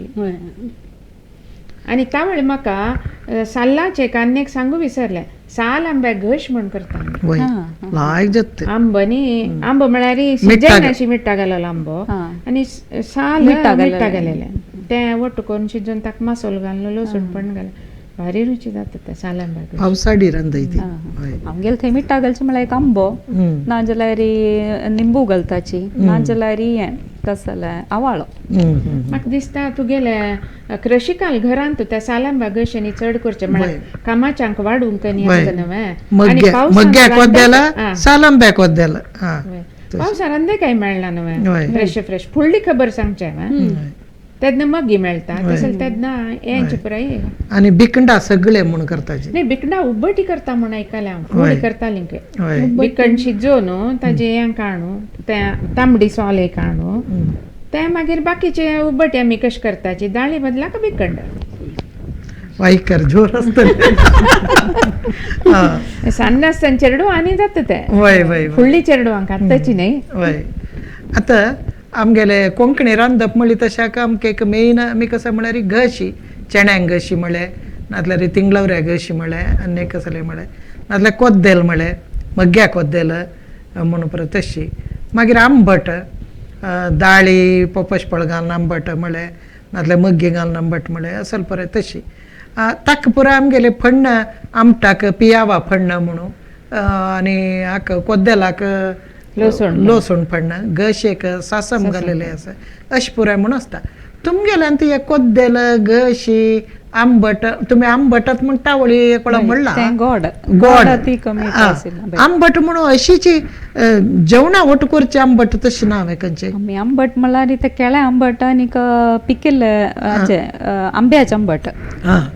आनी तावळ म्हाका साल्लाचे आनी एक सांगू विसरलें, साल आंब्या घश म्हण करता लायक जाता. आंबो न्ही आंबो म्हळ्यार शिजयना मिठा घाललो आंबो आनी साल मिठा घालेलें तें वट्ट करून शिजोवन ताका मसालो घालून लसूण पण घाल भारी रुची जाता ते साल आंब्या. पावसाडी रांदय ती आमगेले थंय मिठा घालचें म्हळ्यार एक आंबो ना जाल्यार निंबू घालताची, ना जाल्यार हें कसलें आवाळो. म्हाका दिसता तुगेले कृषिकाल घरांत त्या सालांबा घशांनी चड करचें म्हळ्यार कामाच्यांक वाडूंक न्ही आसता न्हय. मग्ग्याक वद्देला सालांब्याक वद्देला पावसा रांदे काय मेळना न्हय फ्रेश फ्रेश फुडली खबर सांगचें तेन्ना मग्गी मेळटा तशें तेन्ना हेंचे पुराय. आनी बिकंडा सगळे म्हूण करताचे न्ही बिकंडा उब्बटी करता म्हूण आयकलें हांव, फुडली करताली बिकंड शिजोवन न्हू ताजें हें काणू तें तांबडी सोल एक काणू तें मागीर बाकीचे उब्बटी आमी कशें करताची दाळी बदलाक बिकंड. वायकर जोर आसतले सान्न आसतना चेडू आनी जाता तें वय वय फुडली चेडवांक आतांची न्ही. वय आतां आमगेले कोंकणी रांदप म्हणली तशाक आमकां एक मेन आमी कसो म्हळ्यार घशी चेण्यांक घशी म्हळें, नाजाल्यार तिंगळवऱ्या घशी म्हळें, आनी कसलें म्हळें, नाजाल्यार कोद्देल म्हळें, मग्ग्या कोद्देल म्हणून परत तशी. मागीर आंबट दाळी पोपशपळ घालून आंबट म्हळें, नाजाल्यार मग्गी घालून आंबट म्हळें, असल परत तशी. ताका पुराय आमगेले फण्ण आमटाक पियावा फण्ण म्हणून आनी हाका कोद्देलाक लसूण पडना घशेक सासम घालेलें आसा अशें पुराय म्हूण आसता. तुमगेल्यान ती कोद्देल घशी आंबट तुमी आंबटत म्हण तावळी कोणा म्हणला गोड गोड आंबट म्हणून अशीची जेवणा वट करची आंबट तशी ना हांवें खंयचे. आमी आंबट म्हणल्यार ते केळ्या आंबट आनी पिकिल्ले आंब्याचे आंबट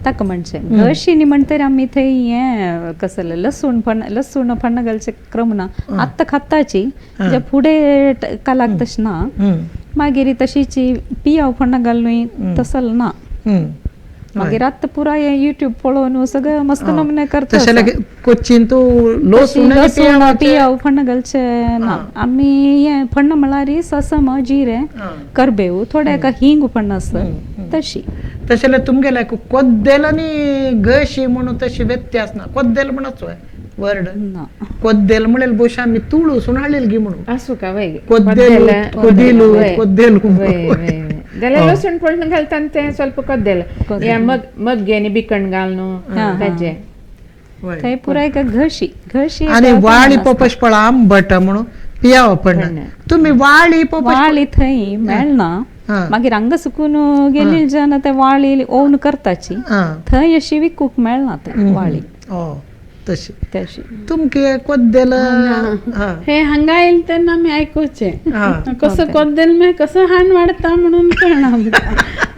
ताका म्हणचे. घशी म्हणटरी आमी थंय हें कसलें लसूण पण लसूण फण्ण घालचे क्रम ना आत्तां खाताची जे फुडें कालाक तशें ना. मागीर तशीची पियाव फण्ण घालून तसल ना. मागीर आतां पुराय युट्यूब पळोवन सगळें मस्त नमुने करता. कोचीन तूं लसूण पियाव फण्ण घालचे ना आमी. हें फण्ण म्हळ्यार ससम जिरें करबेव थोडे एका हिंग फण्ण आसता तशी. तशें जाल्यार तुमगेले कोद्देल आनी घशी म्हणून तशी व्यत्यास ना. कोद्देल म्हणूच वर्ड कोद्देल म्हणल्यार बोशा आमी तुळू सुनाळेल गी म्हणून आसू का वय कोद्देल कोदिलू कोद्देलू जाल्यार लसूण पडून घालता ते ಸ್ವಲ್ಪ कोद्देल या मग मग्गे आनी बिकण घालून ताजे थंय पुराय घशी घशी आनी वाळी पोपश पळ आंबट म्हणून पियाव पण तुम्ही वाळी पोपश वाळी थंय मेळना मागीर हांगा सुकून गेली जन ते वाळी ओवन करताची थंय अशी विकूक मेळना ते वाळी तशी तशी तुमके कोद्देल हे हांगा येयल तेन्ना आमी आयकुचें कसो कोद्देल मागीर कसो हाण वाडटा म्हणून कळना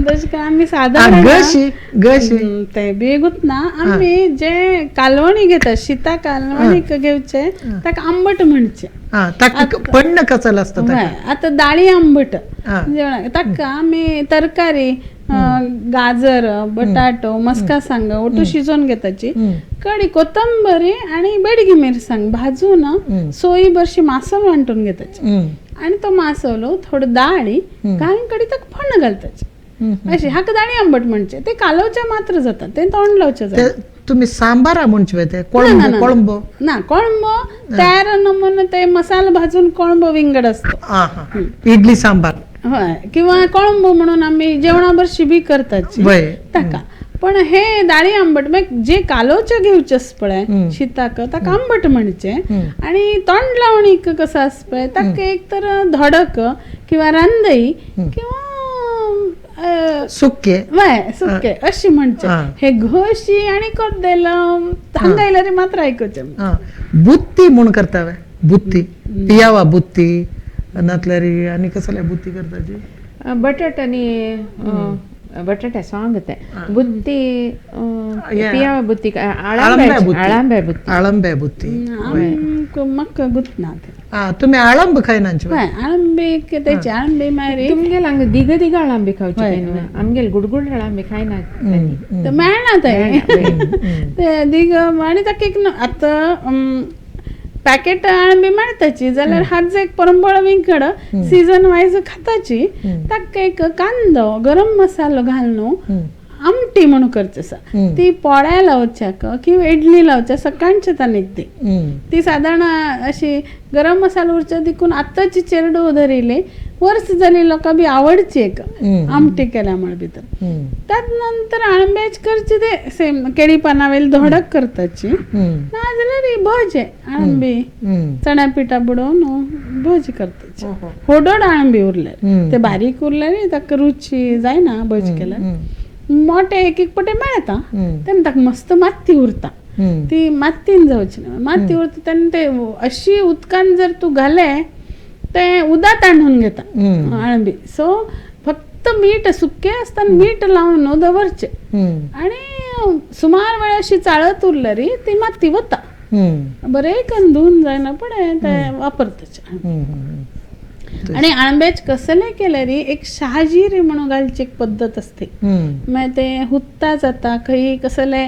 तशें काय आमी सादारण घशी घशी ते बेगूच ना आमी जे कालवणी घेता शिता कालवणी घेवचे ताका आंबट म्हणचे पण्ण कचल आसता आतां दाळी आंबट जेवणाक ताका आमी तरकारी गाजर बटाटो मस्का सांग ओटू शिजोवन घेताची कडी कोथंबरी आनी बेडगी मिरसांग भाजून सोयी बरशी मासोल वांटून घेताची आनी तो मासोलो थोडो दाळी घालून कडी ताका फोण्ण घालताची अशी हाका दाळी आंबट म्हणचे ते कालोवचे मात्र जाता ते तोंड लावचे जाता. तुम्ही सांबारा म्हणचे ते कोळंबो कोळंबो ना कोळंबो तयार नमुने ते मसाला भाजून कोळंबो विंगड असतो इडली सांबार हय किंवा कोळंबो म्हणून आम्ही जेवणाबर शिबी करतात ताका पण हे दाळी आंबट मागीर जे कालोवचे घेवचे आसा पळय शिताक ताका आंबट म्हणचे आनी तोंड लावणीक कसो आसा पळय ताका एक तर धडक किंवा रांदई किंवा सुके वय सुके अशी म्हणचे हे घशी आनी कोद्देल हांगा येयल्यार मात्र आयकुचें. बुत्ती म्हूण करता बुत्ती पियावा बुत्ती नातल्यार आनी कसले बुत्ती करताची बटाट आनी बटाटे सांग ते बुत्ती पियावा बुत्ती आळंबे बुत्ती आळंबे बुत्ती म्हाका गुतना ते. तुम्ही आळंब खायनांचे हय आळंबे तेचे आळंबे मागीर तुमगेल हांगा दिग दिग आळंबे खावचे आमगेल गुडगुड आळंबे खायना ते मेळना ते ते दिग आनी ताका एक आतां पॅकेट आळंबी मेळटाची जाल्यार हात एक परंबळ विंगड सीजन वायज खाताची ताका एक कांदो गरम मसालो घालून आमटी म्हणून करचे आसा ती पोळ्या लावच्याक किंवा इडली लावच्या सकाळचे तानीक ती ती सादारण अशी गरम मसालो उरच्या देखून आतांची चेरडो धरिल्ली वर्स जाली लोकां बी आवडची एक आमटी केल्या म्हण भितर. त्यात नंतर आळंब्याच करचे ते सेम केळी पाना वयली धडक करताची नाजाल्यार भजे आळंबी चण्या पिठा बुडोवन भजी करताची होडोड आळंबी उरल्यार ते बारीक उरल्यार ताका रुची जायना भजी केल्यार मोठे एक एक पटे मेळटा तेन्ना ताका मस्त माती उरता ती मातीन जावची ना माती उरता तेन्ना ते अशी उदकान जर तूं घाले ते उदक तांडून घेता आळंबी. सो फक्त मीठ सुके आसतना मीठ लावन दवरचे आनी सुमार वेळ अशी चाळत उरल्यार ती माती वता बरें करून धुवन जायना पण ते वापरताचे. आनी आळंब्याच कसले केल्यार एक शहाजिरी म्हणून घालची एक पद्दत असते मागीर ते हुत्ता जाता खंय कसले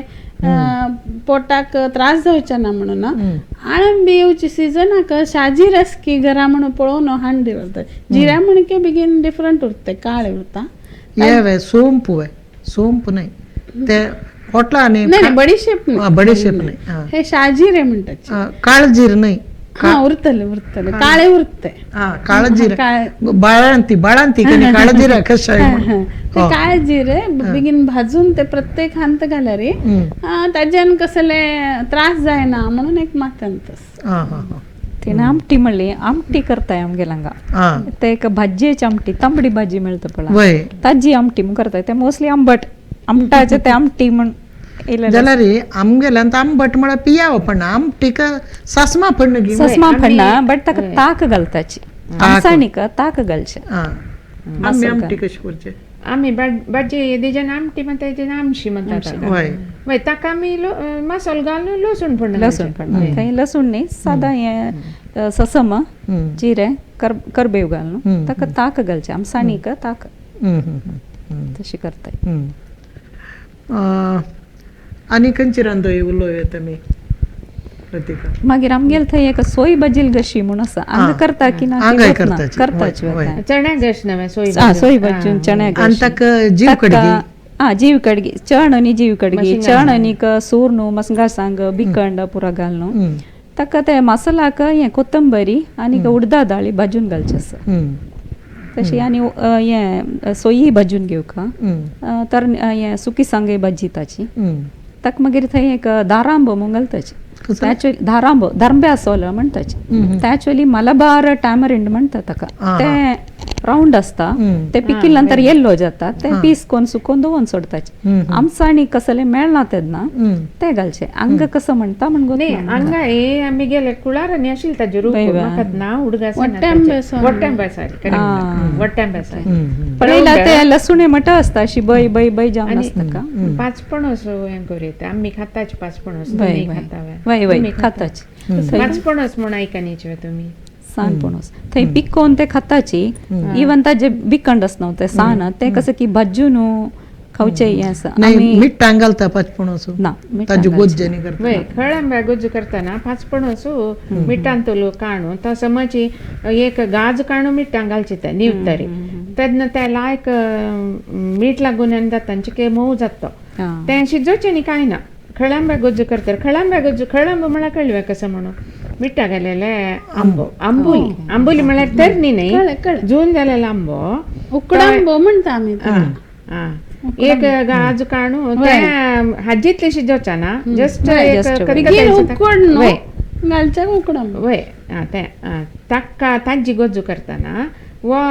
पोटाक त्रास जावचे ना म्हणून आळंबी येवची सिजनाक शाजीर आसकी घरा म्हणून पळोवन हाण दवरता जिऱ्या म्हणके बेगीन डिफरंट उरता काळे उरता. हे सोंप सोंप न्हय ते होटला आनी नाही बडीशेप न्हय बडीशेप न्हय हे शाजीरे म्हणटात काळजीर न्हय उरतले उरतले काळे उरते काळजीर बाळांती बाळांती काळजीर कशें ते काळे जिरे बेगीन भाजून ते प्रत्येक हांत घाल्यार ताज्यान कसले त्रास जायना म्हणून एक माथ्यांत. तिने आमटी म्हणली आमटी करताय आमगेल हांगा ते एक भाजयेची आमटी तांबडी भाजी मेळटा पळय ताजी आमटी म्हूण करताय ते मोस्टली आंबट आमटाचे ते आमटी म्हण जाल्यार आमगेल्यान आंबट म्हळ्यार पियाव पण आमटीक सासमा पडना ससमा पडना बट ताका ताक घालताची आमसाणीक ताक घालचे. आमी आमटी कशी करचे आमी भाजी तेजेन आमटी म्हणटा तेजेन आमशी म्हणटा वय ताका आमी मसालो घालून लसूण पडना लसूण पडना थंय लसूण न्ही सादा हें ससम जिरें करबेव घालून ताका ताक घालचें आमसाणीक ताक तशी करताय. आनी खंयची रांदोय उलोवया तुमी प्रतिका? मागीर आमगेल थंय एक सोय भाजील गशी म्हूण आसा हांगा करता की ना करताची चण्या गश नव्हे सोय भाजून चण्या गश आनी ताका जीव कडी हा जीव कडगी चण आनी जीव कडगी चण आनीक सूर मसंगा सांग बिकंड पुरा घाल ताका ते मसालाक हें कोथंबरी आनीक उडदा दाळी भाजून घालचें आसा तशी आनी हें सोयी भाजून घेवका तर हें सुकी सांगे भाजी ताची ताका मागीर थंय एक दारांबो म्हूण घालताची ॲक्च्युअली धारांबो धर्म्या सोलो म्हणटाची ते ॲक्च्युअली मलबार टॅमरिंड म्हणटा ताका ते रावंड आसता ते पिकिल नंतर येल्लो जाता ते पीस कोन सुकोवन दवरून सोडताचे आमसाणी कसले मेळना तेन्ना ते घालचे अंग कसं म्हणटा म्हण हांगा हे आमी गेले कुळारांनी आशिल्ले ताजे रूप म्हाका नांव उडगास वट्टेंबे सारी वट्टेंबे सारी पळयला ते लसुणे मट आसता अशी बय बय बय जावन आसता का पांच पणस हें करीत आमी खाताच पांच पणस तुमी खाता वय वय खाताच पांच पणस म्हूण आयकनीचे तुमी सान पणस थंय पिकोवन ते खाताची इवन ताजे बिकंड आसना ते सान ते कसं की भाजून खावचे हें आसा मिठां घालता पांच पणस ना ताजे गोज्ज न्ही करता वय खळांब्या गोज्ज करतना पांच पणस मिठान तोलो काणू तो समजी एक गाज काणू मिठां घालचे ते निवतरी तेन्ना ते लायक मीठ लागून आनी जाता चिके मोव जाता तें शिजोवचें न्ही कांय ना खळांब्या गोज्ज करतात खळांब्या गोज्ज खळांबो म्हळ्यार कळ्ळें कसं म्हणून मिठा घालेले आंबो आंबोली आंबोली म्हळ्यार तरणी न्ही जून जालेलो आंबो उकडांबो म्हणटा आमी एक गाज काणू ते हाजितले शिजोवचा ना जस्ट उकड घालच्या उकडांबो वय ते ताका ताजी गोज्जू करतना वा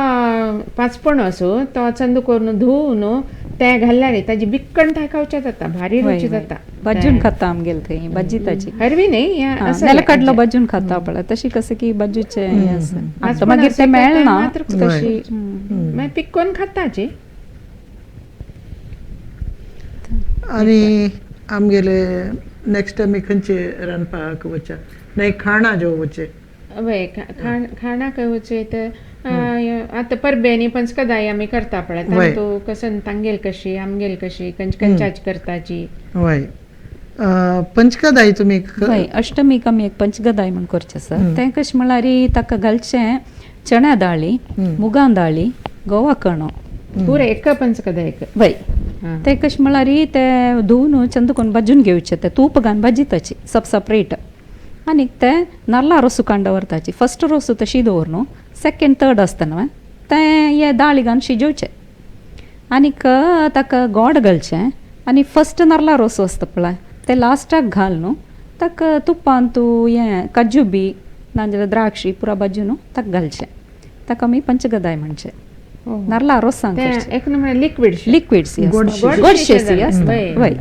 पांच पणस तो चंद करून धुवून ते घालल्यार ताजी बिक्कण थंय खावच्या जाता भारी रुची जाता भाजून खाता आमगेले थंय भाजी ताजी हरवी न्ही नेलकडलो भाजून खाता पळय तशी कसं की भाजूचे आसा मागीर ते मेळना तशी मागीर पिकोवन खाताची. आनी आमगेले नेक्स्ट टायम खंयचे रांदपाक वचचे नाही खाणा जेवचे वचचे वय खाणाक वचचे तर आतां परबेनी पंचकदाय आमी करता पळय तातूंत कसं तांगेल कशी आमगेल कशी खंयचे खंयच्याच करताची वय पंचकदाय तुमी वय अष्टमीक आमी एक पंचगदाय म्हूण करचें आसा तें कशें म्हळ्यार ताका घालचें चण्या दाळी मुगां दाळी गोवा कणो पुरे एका पंचकदायक वय ते कशें म्हळ्यार ते धुवन चंद करून भाजून घेवचें ते तूप घालून भाजिताची सब सपरेट आनीक ते नाल्ला रोसू काडून दवरताची फस्ट रोसू तशी दवर न्हू सेकेंड थर्ड आसता न्हू तें हे दाळी घालून शिजोवचें आनीक ताका गोड घालचें आनी फस्ट नाल्ला रोसो आसता पळय ते लास्टाक घाल न्हू ताका तुपान तूं हें काजू बी नाजाल्यार द्राक्षी पुरा भाजून ताका घालचें ताका आमी पंचगदाय म्हणचें नाल्ला रोसान एक लिक्विड लिक्विड सी गोडशें आसता वय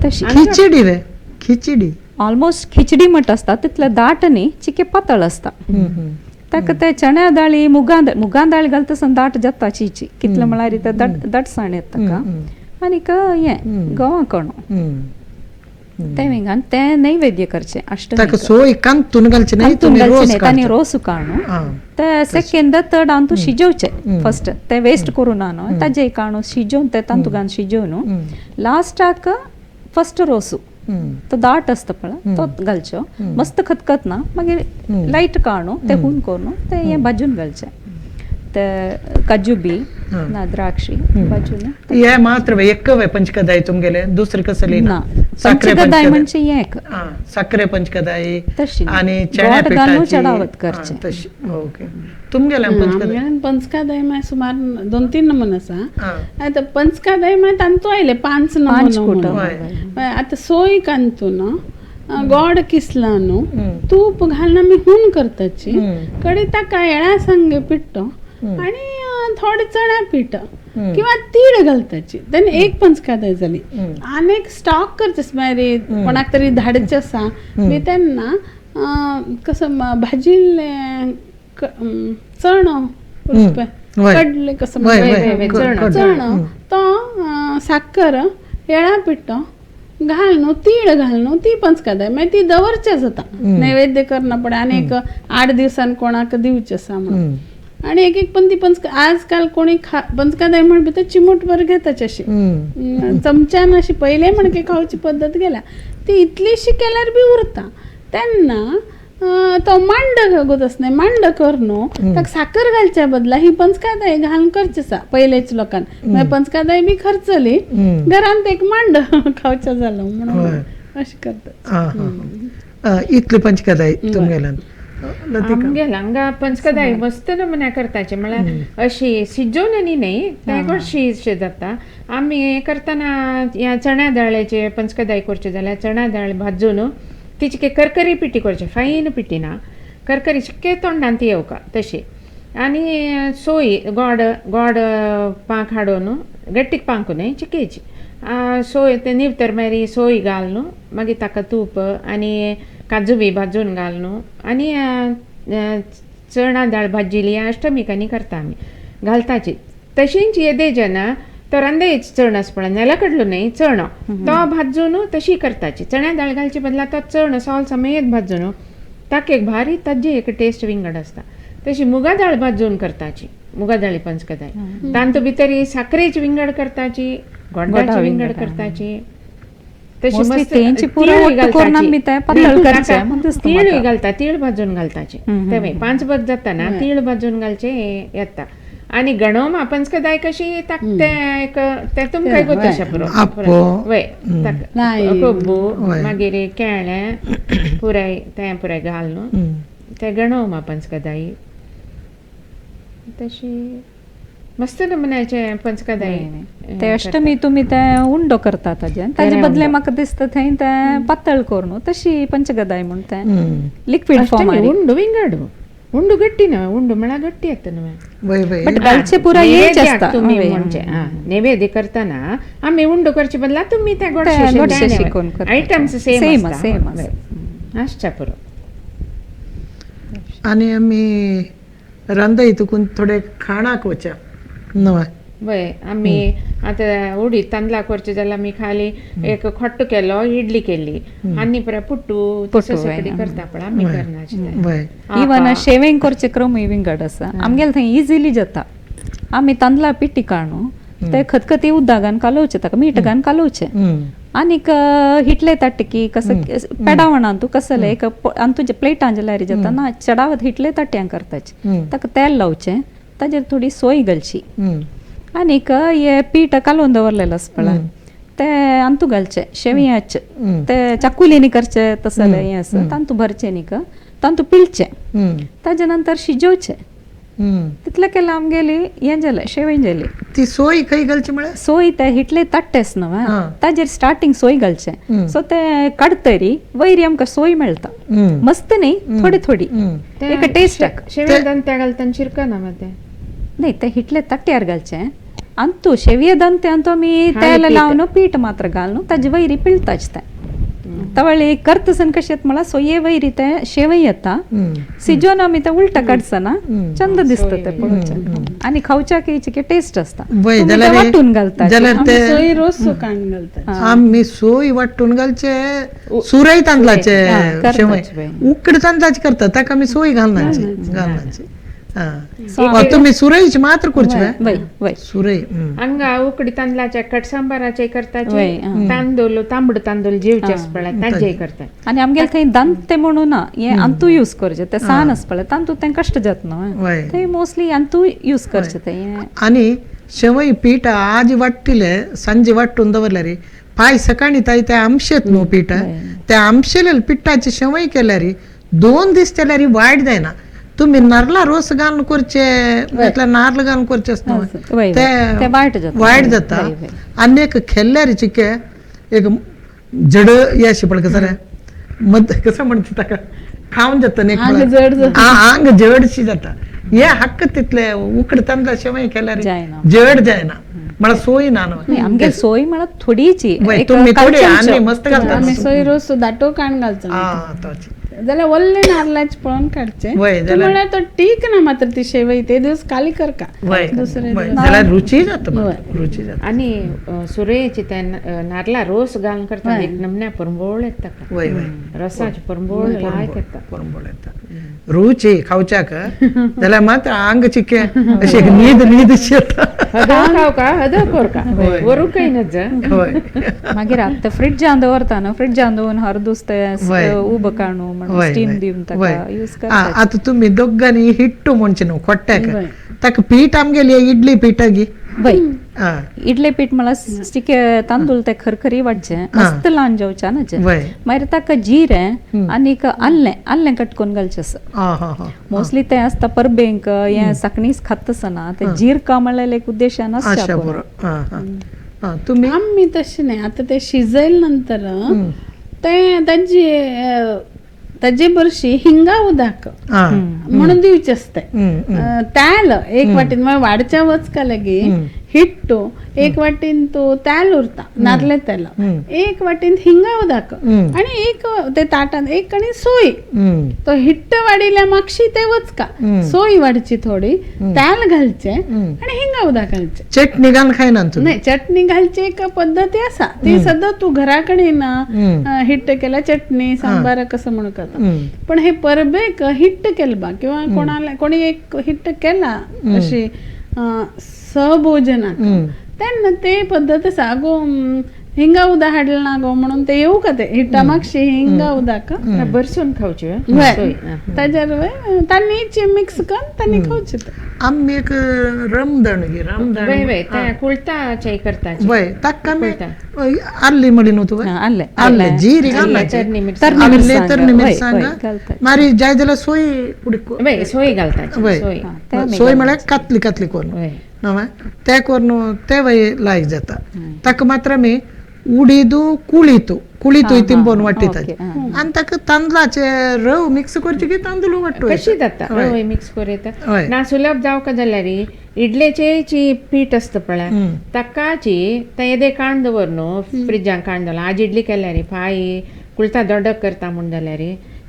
तशी खिचडी रे खिचडी ऑलमोस्ट खिचडी म्हट आसता तितले दाट न्ही चिके पातळ आसता ताका ते चण्या दाळी मुगां मुगां दाळी घालता आसतना दाट जाता चिची कितले म्हळ्यार ते दाटसाण येता ताका आनीक हें गोवा कणो तें विंगान तें नैवेद्य करचें अष्टमी सोय कांतून घालचें न्ही तांणी रोस काणू ते सेकेंड थर्ड हांव तूं शिजोवचें फस्ट तें वेस्ट करूं ना न्हू ताजें काणू शिजोवन तें तांतू घालून शिजोवन लास्टाक फस्ट रोसू तो दाट आसता पळय तो घालचो मस्त खतखत ना मागीर लायट काणू ते हून करून ते हें भाजून घालचें ते काजू बी ना द्राक्षी भाजून हे मात्र एकवे पंचकदाय तुमगेले दुसरे कसली ना पंचकदाय म्हणजे एक साखरे पंचकदाय तशी आणि चण्या पिठाची चढावत करचे तशी ओके तुमगेले पंचकदाय पंचकदाय मागीर सुमार 2-3 नमुने आसा. आतां पंचकदाय मागीर तांतू आयले 5 नमुने. आतां सोय कांतू ना गोड किसला न्हू तूप घालून आमी हून करताची कडे ताका येळा सांगे पिट्टो आणि थोडे चणा पीठ किंवा तीळ घालताची तेन्ना एक पंचकादाय जाली. आनी एक स्टॉक करचे मागीर कोणाक तरी धाडचे आसा बी तेन्ना कसं भाजिल्लें चणो कडले कसं चणो तो साकर येळा पिठो घाल न्हू तीळ घाल न्हू ती पंचकादाय मागीर ती दवरचे जाता नैवेद्य करना पडे आनी एक 8 दिवसान कोणाक दिवचे आसा म्हणून. आणि एक एक पण ती पंच आजकाल कोणी खा पंचकादाय म्हण भितर चिमूटभर घेताची अशी चमच्यान अशी पयले म्हणके खावची पद्दत गेल्या ती इतलीशी केल्यार बी उरता. तेन्ना तो मांड गोत न्ही मांड कर न्हू ताका साकर घालच्या बदला ही पंचकादाय घालून करचे आसा पयलेच लोकांक. मागीर पंचकादाय बी खर्चली घरांत एक मांड खावचो जालो म्हणून अशें करतात. इतली पंचकादाय तुमगेल्यान आमगेल हांगा पंचकदाय मस्त नमुन्या करताचे म्हळ्यार अशी शिजोवन आनी न्ही तें गोडशी अशें जाता. आमी करतना ह्या चण्या दाळ्याचे पंचकदाय करचे जाल्यार चणा दाळ भाजून तिची करकरी पिठी करची, फायन पिठी ना, करकरी चिक्के तोंडान ती येवका तशी. आनी सोय गोड गोड पांक हाडून गट्टीक पांक न्हय चिकेची सोय ते निवतर मागीर सोय घाल न्हू, मागीर ताका तूप आनी काजू बी भाजून घाल न्हू आनी चणा दाळ भाजिल्ली अष्टमिकांनी करता आमी घालताची. तशींच येदे जेन्ना तो रांदेच चण आसता पळय नेलाकडलो न्हय चणो तो भाजून तशी करताची. चण्या दाळ घालचे बदला तो चण सोल समेत भाजून ताका एक भारी ताजी एक टेस्ट विंगड आसता. तशी मुगा दाळ भाजून करताची, मुगा दाळी पंचकदाय तांतू भितर साकरेची विंगड करताची, गोडाची विंगड करताची. तशी मस्त तीळ घालता, तीळ भाजून घालताची तें 5 बग जाताना तीळ भाजून घालचे येता. आनी गणोमा पंचकदाय कशी ताका एक ते तुमकां गोत पुरो वय कोब्बू मागीर केळें पुराय तें पुराय घाल न्हू ते गणोमा पंचकदाई तशी मस्त नमुन्याचे पंचकदाई. ते अष्टमी तुमी ते उंडो करता ताजे ताजे बदले म्हाका दिसता थंय ते पातळ करून तशी पंचकदाय म्हण ते लिक्वीड फॉर्म. उंडो विंगड उंडो गट्टी ना, उंडो म्हळ्यार गट्टी येता न्हय बट घालचे पुराय हेच आसता तुमी म्हणजे नैवेद्य करतना आमी उंडो करचे बदला तुमी ते गोडशे आयटम्स सेम सेम आसच्या पुरो. आनी आमी रांदय तुकून थोडे खाणाक वच्या न्हय वय आमी आतां उडीद तांदळा करचे जाल्यार आमी खाली एक खोट्टो केलो, इडली केली आनी पुराय पुट्टू तशें सगळें करता पळय आमी करना. इवन शेवेंग करचे क्रमूय विंगड आसा आमगेले थंय इजिली जाता. आमी तांदळा पिठी काडून ते खतखती उदकान कालोवचें, ताका मीठ घालून कालोवचें आनीक हिटले ताटकी कसं पेडावणान तूं कसले एक आनी तुजे प्लेटान जाल्यार जाता ना चडावत हिटले ताटयांक करताचे ताका तेल लावचें, ताजेर थोडी सोय घालची आनीक हे पीठ कालोवन दवरलेलें आसा पळय ते अंतू घालचें शेवयाचे ते चाकुलीनी करचे तसलें हें आसा तांतू भरचें न्ही तांतू पिळचें ताजे नंतर शिजोवचें. तितलें केलें आमगेली हें जालें शेवय जाली. ती सोय खंय घालची म्हळ्यार सोय ते हिटले ताट्टेच न्हय ताजेर स्टार्टींग सोय घालचें सो ते काडतरी वयर आमकां सोय मेळटा मस्त न्ही थोडी थोडी एक टेस्टाक. शेवये दंत्या घालता शिरकना मात न्ही ते हिटले ताट्यार घालचें अंतू शेवये दंते अंतू आमी तेल लावन पीठ मात्र घालून ताजे वयरी पिळताच तें तवळी करतसन कशें म्हळ्यार सोये वयरी ते शेवय येता सिजोन आमी ते उलटा काडसना चंद दिसता ते पळोवच्याक आनी खावच्याक चिके टेस्ट आसता. वांटून घालता सोय रोस काडून घालता आमी सोय वांटून घालचे सुरय तांदळाचे शेवय उकड तांदळाचे करता ताका आमी सोय घालनाची घालनाची. तुम्ही सुरईच मात्र करचे सुरई हांगा उकडी तांदळाचे कटसांबाराचे करताचे तांदूळ तांबड तांदूळ जेवचे आसता पळय ताजे करतात. आनी आमगेले थंय दांते म्हणून ना हे अंतू यूज करचे ते सान आसता पळय तांतू तें कश्ट जाता न्हय थंय मोस्टली अंतू यूज करचे ते. आनी शेवई पीठ आज वाट्टिले सांजे वांटून दवरल्यार पाय सकाळी ताई ते आमशेत न्हू पीठ त्या आमशेले पिठाचे शेवई केल्यार 2 दीस केल्यार वायट जायना. तुम्ही नारला रोस घालून करचे म्हटल्यार नारल घालून करचे आसता ते वायट जाता. आनी एक खेल्ल्यार चिके एक जड हे अशें पळय कसं मद कसं म्हणटा ताका खावन जाता न्ही आंग जडशी जाता. हे हक्क तितले उकड तांदळा शेवय केल्यार जड जायना म्हळ्यार सोय ना न्हय आमगे सोय म्हळ्यार थोडीची तुमी थोडी आनी मस्त घालता सोय रोस दाटो काण घालता जाल्यार वल्ले नारलाचे पळोवन काडचे म्हळ्यार तो टीक ना मात्र ती शेवई ते दिवस काली करका दुसरे जाल्यार रुची जाता रुची जाता. आनी सुरयेची ते नारला रोस घालून करता एक नमन्या परंबोळ येता रसाचे परंबोळ लायक येता परंबोळ येता रुची खावच्याक जाल्यार मात आंग चिके अशें न्हीद न्हीद येता. खावका हद कोरका वरूकय नज. मागीर आतां फ्रिजान दवरता न्हू फ्रिजान दवरून हर दुसते उब काडू म्हणून स्टीम दिवन ताका यूज करता. आतां तुमी दोगांनी हिट्टू म्हणचे न्हू खोट्ट्याक ताका पीठ आमगेली इडली पीठ गी. वय इडले पीठ म्हळ्यार स्टिके तांदूळ ते खरखरी वाडचे मस्त ल्हान जेवचे नाचे मागीर ताका जिरें आनीक आल्लें आल्लें कट करून घालचें आसा. मोस्टली ते आसता परबेंक हें साकणीच खात आसना ते जिरका म्हळ्यार एक उद्देशान आसता. तुमी आमी तशें न्हय आतां ते शिजयले नंतर ते ताजी ताजे बरशी हिंगा उदक म्हणून दिवचे असते. तेल एक वाटीन मागीर वाडच्या वचका लागी हिट्टू एक वाटीन तो तेल उरता नारले तेल एक वाटीन हिंगा उदक आणि एक ते ताटान एक कणी सोय तो हिट्ट वाडिल्या मागशी ते वचका सोय वाडची थोडी तेल घालचे आणि हिंगा उदक घालचे. चटणी घाल खायना नाही चटणी घालची एक पद्धती आसा ती सद्दां तूं घरा कडेन हिट्ट केला चटणी सांबार कसं म्हणून करता. पण हे परबेक हिट्ट केलं बा किंवा कोणाला कोणी एक हिट्ट केला अशी सहभोजनाक तेन्ना ते पद्दत आसा. आगो हिंगा उदक हाडलें ना गो म्हणून ते येवं का ते हिट्टा मागशी हिंगा उदक बरसून खावची ताजेर तांणी मिक्स करून तांणी खावचे. आमी एक रमदण गी रमदण कुळताचे करता वय ताका आल्ली म्हळी न्हू तुवें आल्लें आल्लें जिरी घालना तरणी मिरसांग मागीर जाय जाल्यार सोय उडक सोय घालता सोय म्हळ्यार कातली कातली करून न्हय ते करून ते वय लायक जाता. ताका मात्र आमी उडीदू कुळीतू कुळीतूय तिंबोवन वाटीतात आनी ताका तांदळाचे रव मिक्स करचे की तांदूळ वाटू कशी जाता रव मिक्स करूं येता ना सुलभ जावका जाल्यार इडलेचे पीठ आसता पळय ताकाची ते येदे काण दवर न्हू फ्रिजान काण दवर आज इडली केल्यार फाय कुळता दोडक करता म्हूण जाल्यार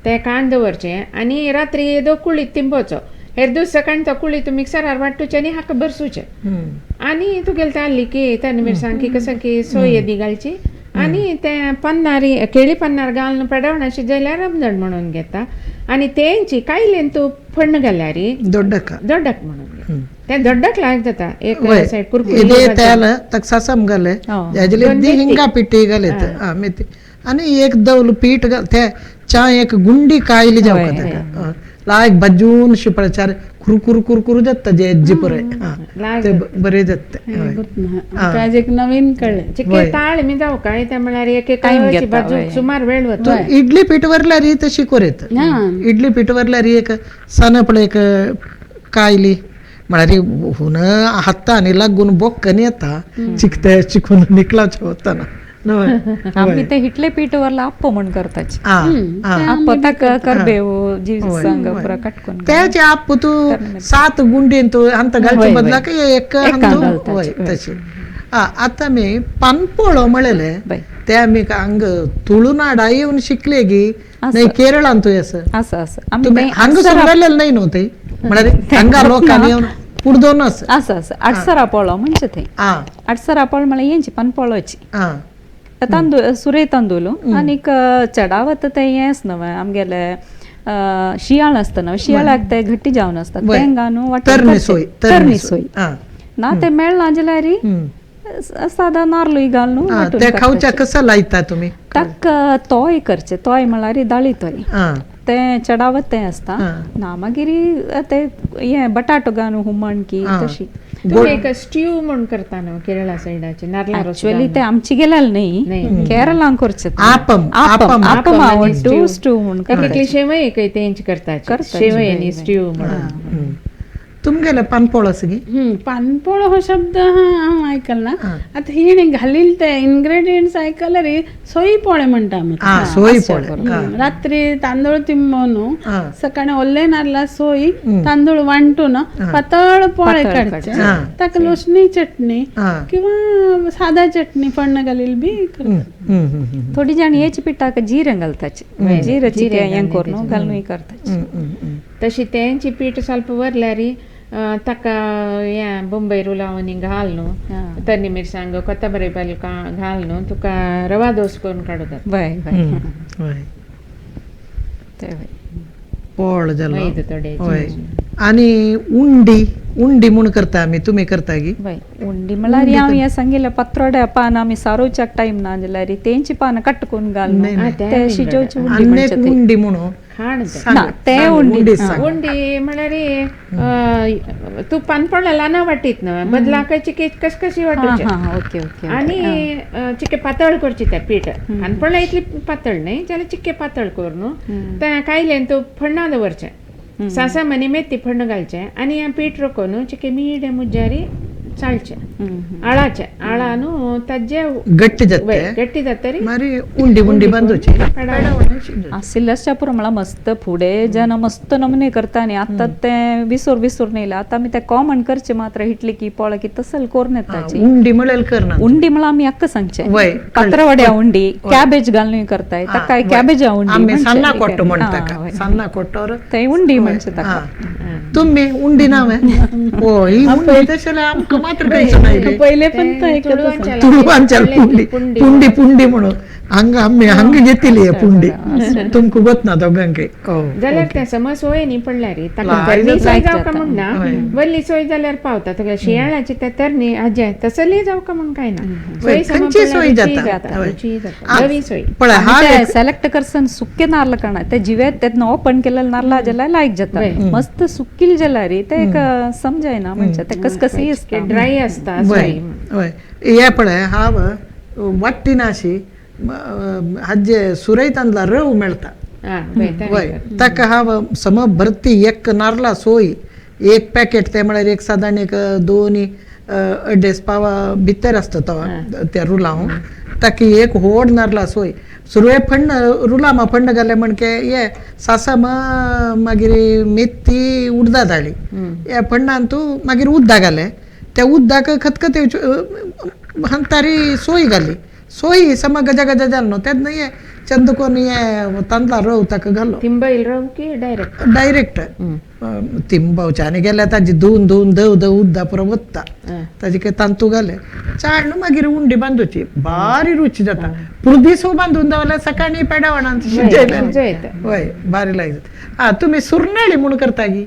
ते काण दवरचे आनी रात्री येदो कुळीत तिंबोवचो हेर दीस सकाळी तो कुळीत मिक्सरार वाटूचे आनी हाका भरसुचे आनी तुगेले ते आल्ली की तरणी मिरसांग की कसं की सोय येदी घालची आनी ते पन्नारी केळी पन्नार घालून पेडवणा शिजयल्यार रमदण म्हणून घेता आनी तेंची कायलेन तूं फण्ण घाल्यार दोड्डक दोड्डक म्हणून घेता ते दोड्डक लायक जाता एक सायड कुरकुरी तेल ताका सासम घाले हिंगा पिठी घालेत मेथी आनी एक दवल पीठ घाल ते च्या एक गुंडी कायली जावका ताका लायक भाजून शिपळचार कुरकुर कुरकुर जाता जे एज्जी पुराय ते बरे जाता. आज एक नवीन कळ्ळें ताळ मी जावं काय ते म्हळ्यार एक एक भाजूंक सुमार वेळ वता. इडली पीठ वरल्यार तशी कोरेत इडली पीठ वरल्यार एक सनपळ एक कायली म्हळ्यार हुन हाता आनी लागून बोक्कन येता चिकते चिकून निकलाचे वतना. आमी ते हिटले पीठ वरला आप्पो म्हण करताची आप्पो ताका करबेव जी सांग पुरा कटकून त्याचे आप्पो तूं सात गुंडीन तूं अंत घालचे बदलाक एक वय तशी. आतां आमी पानपोळो म्हणलें ते आमी हांग तुळुनाडा येवन शिकले गी नाही केरळांतूय आसा आसा आसा तुमी हांगा सुरवेलें न्हय न्हू ते म्हळ्यार हांगा लोकांनी येवन पुडदोन आसा आसा आसा आडसरा पोळो म्हणचे थंय आडसरा पोळ म्हळ्यार हेंची पानपोळोची तांदूळ सुरे तांदूळ आनीक चडावत ते हें आसना न्हय आमगेले शियाळ आसता न्हय शियाळाक ते घट्टी जावन आसता तेंगा न्हू तरणी सोय ना ते मेळना जाल्यार सादा नारलूय घाल न्हू ते खावच्या कसं लायता तुमी ताका तोय करचे तोय म्हळ्यार दाळी तोय ते चडावत तें आसता ना मागीर ते हें बटाटो घालून हुमण की तशी एक स्ट्यू म्हूण करता न्हू केरळा सायडाचे नारला रोस एक्चुअली ते आमची गेल्याल न्ही केरळान करचे आपम आपम आपम आवडटू स्ट्यू म्हूण करता. शेवय तेंच करता शेवय आनी स्ट्यू म्हणून. तुमगेले पानपोळ आसा गी? पानपोळ हो शब्द हांव आयकला ना. आतां हिणें घालील ते इनग्रेडियंट्स आयकल्यार सोयी पोळे म्हणटा आमी. सोयी पोळे रात्री तांदूळ तिंबोवन सकाळी ओल्ले नारला सोयी तांदूळ वांटून पातळ पोळे काडचे ताका लोसणी चटणी किंवा सादा चटणी फण्ण घालील बी करता. थोडी जाण हेच पिठाक जिरें घालताचे जिरें हें करून घालून करताचे. तशी तेंची पीठ ಸ್ವಲ್ಪ वरल्यार ताका हें बंबई रुलावनी घाल न्हू तरणी मिरसांग कोथंबरी पाल घाल न्हू तुका रवा दोस करून काडू जाता. वय वय पोळ जालो. आनी उंडी उंडी म्हूण करता आमी, तुमी करता गी? उंडी म्हळ्यार हांव हें सांगिल्लें पत्रोड्या पान आमी सारोवच्याक टायम ना जाल्यार तेंची पानां कट करून घालून ते शिजोवची उंडी म्हणचे. उंडी म्हणून खाण ना ते उंडी उंडी म्हळ्यार तूं पानपणा ल्हान वाटीत न्हय बदलाक चिके कशकशी वाटूचे. Okay okay. आनी चिके पातळ करची तें पीठ, पानपणा इतली पातळ न्हय जाल्यार चिके पातळ करून तें कायलें तूं फण्णा दवरचें, सासम आनी मेथी फण्ण घालचें आनी हें पीठ रोकोन चिके मीड मुज्जारी चाळचें, आळाचें आळा न्हू ताजे गट्टी जाता, गट्टी जातरी मागीर उंडी उंडी बांदूची. आशिल्ल्याच्या पुरो म्हळ्यार मस्त फुडें जेन्ना मस्त नमुने करता न्ही, आतां तें विसर विसर येयला. आतां आमी तें कॉमन करचें मात्र हिटली की पोळ की तसल करून येताची. उंडी म्हळ्यार करना, उंडी म्हळ्यार आमी अक्क सांगचें पत्रवड्या उंडी कॅबेज घालून करताय ताका कॅबेजा उंडी, सान्ना कोट्टो म्हणटा, सान्ना कोट्टोर ते उंडी म्हणचे ताका. तुम्ही उंडी नाव ओ ही उंडी तशें आमकां मात्र कांयच नाही. पयले पण तुळवांच्या पुंडी पुंडी पुंडी म्हणून हांगा आमी हांगा घेतली पुंडी, तुमकां गोत ना दोगांकय. जाल्यार तें समज सोय न्ही पडल्यार ताका तरणी सोय जावका म्हण ना, वल्ली सोय जाल्यार पावता तुका शियाळाची ते तरणी आजे तसली जावका म्हण काय ना, खंयची सोय जाता नवी सोय. पळय सिलेक्ट करसन सुके नारळ काणा ते जिवे तेन्ना ओपन केलेले नारळ जाल्यार लायक जाता, मस्त सुकील जाल्यार ते एक समजायना म्हणजे ते कसकसी आसता, ड्राय आसता. हय हे पळय हांव वाट्टी ना अशी हाजे सुरय तांदळा रव मेळटा, वय ताका हांव सम भरती एक नारला सोय एक पॅकेट ते म्हळ्यार एक सादारण एक 2 अडेज पावा भितर आसता तो त्या रुलांव, ताका एक व्हड नारला सोय सुरवे फण्ण रुलामा फण्ण घालें म्हणके हे सासम मागीर मेथी उडदा दाळी हे फण्णान तूं मागीर उद्दा घालें, त्या उद्दाक खतखत हांतारी सोय घाली, सोय सम गजा गजा जाल न्हू तेन्ना हे चंद कोन्न हे तांदळा रव ताका घालो. तिंबयल रव की डायरेक्ट? डायरेक्ट तिंबवचे आनी गेल्यार ताजी धुवन धुवन धव धव उद्दा पुरो वत्ता ताजे काय तांतू घाले चाळण मागीर उंडी बांदूची, भारी रुची जाता. पूण दीस बांदून दवरल्यार सकाळी पेडावणान शिजयलें वय भारी लायक जाता. आं तुमी सुरनाळी म्हूण करता गी?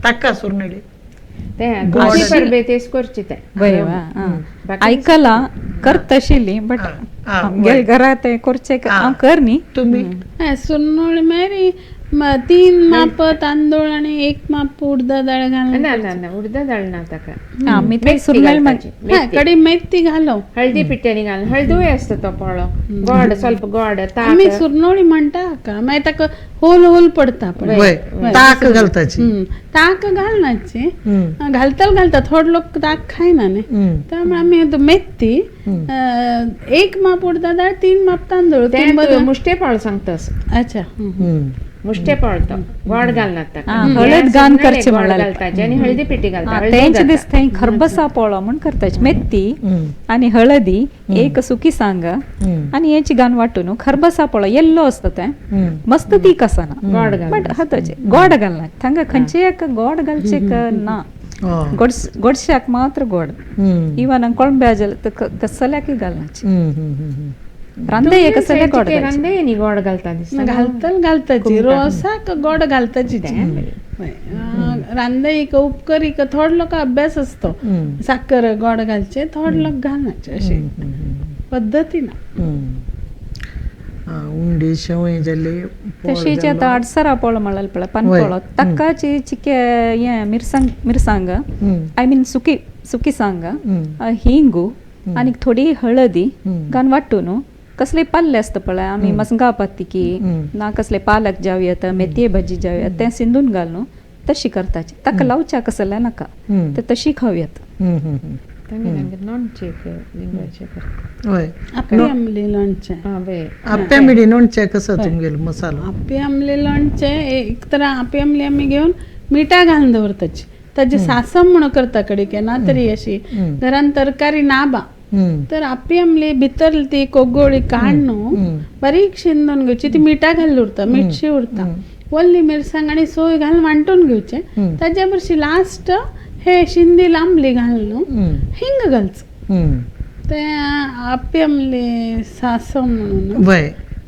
ताका सुरनाळी आयकलां करताशिल्ली बट आमगेले घरा तें करचें हांव कर न्ही. तुमी सुरनोळी मागीर 3 माप तांदूळ आणि 1 माप उडदा डाळ घालून. ना ना ना उडदा डाळ ना ताका आमी ते सुरनोळी कडी मेथी घालो हळदी पिठ्यानी घालून, हळदूय आसता तो पोळो गोड स्वल्प गोड. आमी सुरनोळी म्हणटा का मागीर ताका होल होल पडता, ताक घालताची, ताक घालनाची घालता घालता थोडे लोक ताक खायना न्ही, त्यामुळे आमी मेथी 1 माप उडदा डाळ 3 माप तांदूळ मुश्टे पाळ सांगता. अच्छा मुश्टे पाळतो गोड घालनात, हळद घालून करचे घालताचे आणि हळदी पिठी घालता. तेंच दिसता खरबसा पोळो म्हण करताचे, मेथी आणि हळदी एक सुकी सांग आणि हेची घालून वाटून खरबसा पोळो येल्लो आसता तें मस्त तीख आसना बट हाताचे गोड घालना थांगा खंयचे एक गोड घालचे ना, गोडशाक मात्र गोड इवन कोळंब्या जाल्यार कसल्याकय घालनाची. रांदे कसले गोड रांदे न्ही गोड घालता दिसता, घालतल घालताची रोसाक गोड घालताची. रांदे उपकरी थोडे लोक अभ्यास असतो साखर गोड घालचे, थोडे लोक घालनाचे अशी पद्धती ना. उंडी शेवई जाली तशीच आतां आडसरा पोळो म्हळ्यार पळय पानपोळो ताकाची चिके हें मिरसांग मिरसांग I mean सुकी सुकी सांग हिंगू आनी थोडी हळदी घालून वांटून कसले पाल्ले आसता पळय आमी मसंगा पातिकी ना कसले पालक जावया मेथये भाजी जावया तें सिंदून घालून तशी करताची. ताका लावच्या कसलें नाका ते तशी खावयात. आपे आमले लोणचें एक तर आपे आमले आमी घेवन मिठा घालून दवरताची, ताजे सासम म्हणून करता कडी केन्ना तरी अशी घरान तरकारी ना बा तर आपी आमली भितर ती कोगोळी काड न्हू बारीक शिंदून घेवची, ती मिठा घालून उरता, मिठशी उरता, वल्ली मिरसांग आनी सोय घालून वांटून घेवचें, ताजे बरशी लास्ट हे शिंदी लांबली घालून हिंग घालचो ते आपी आमले सासम म्हणून.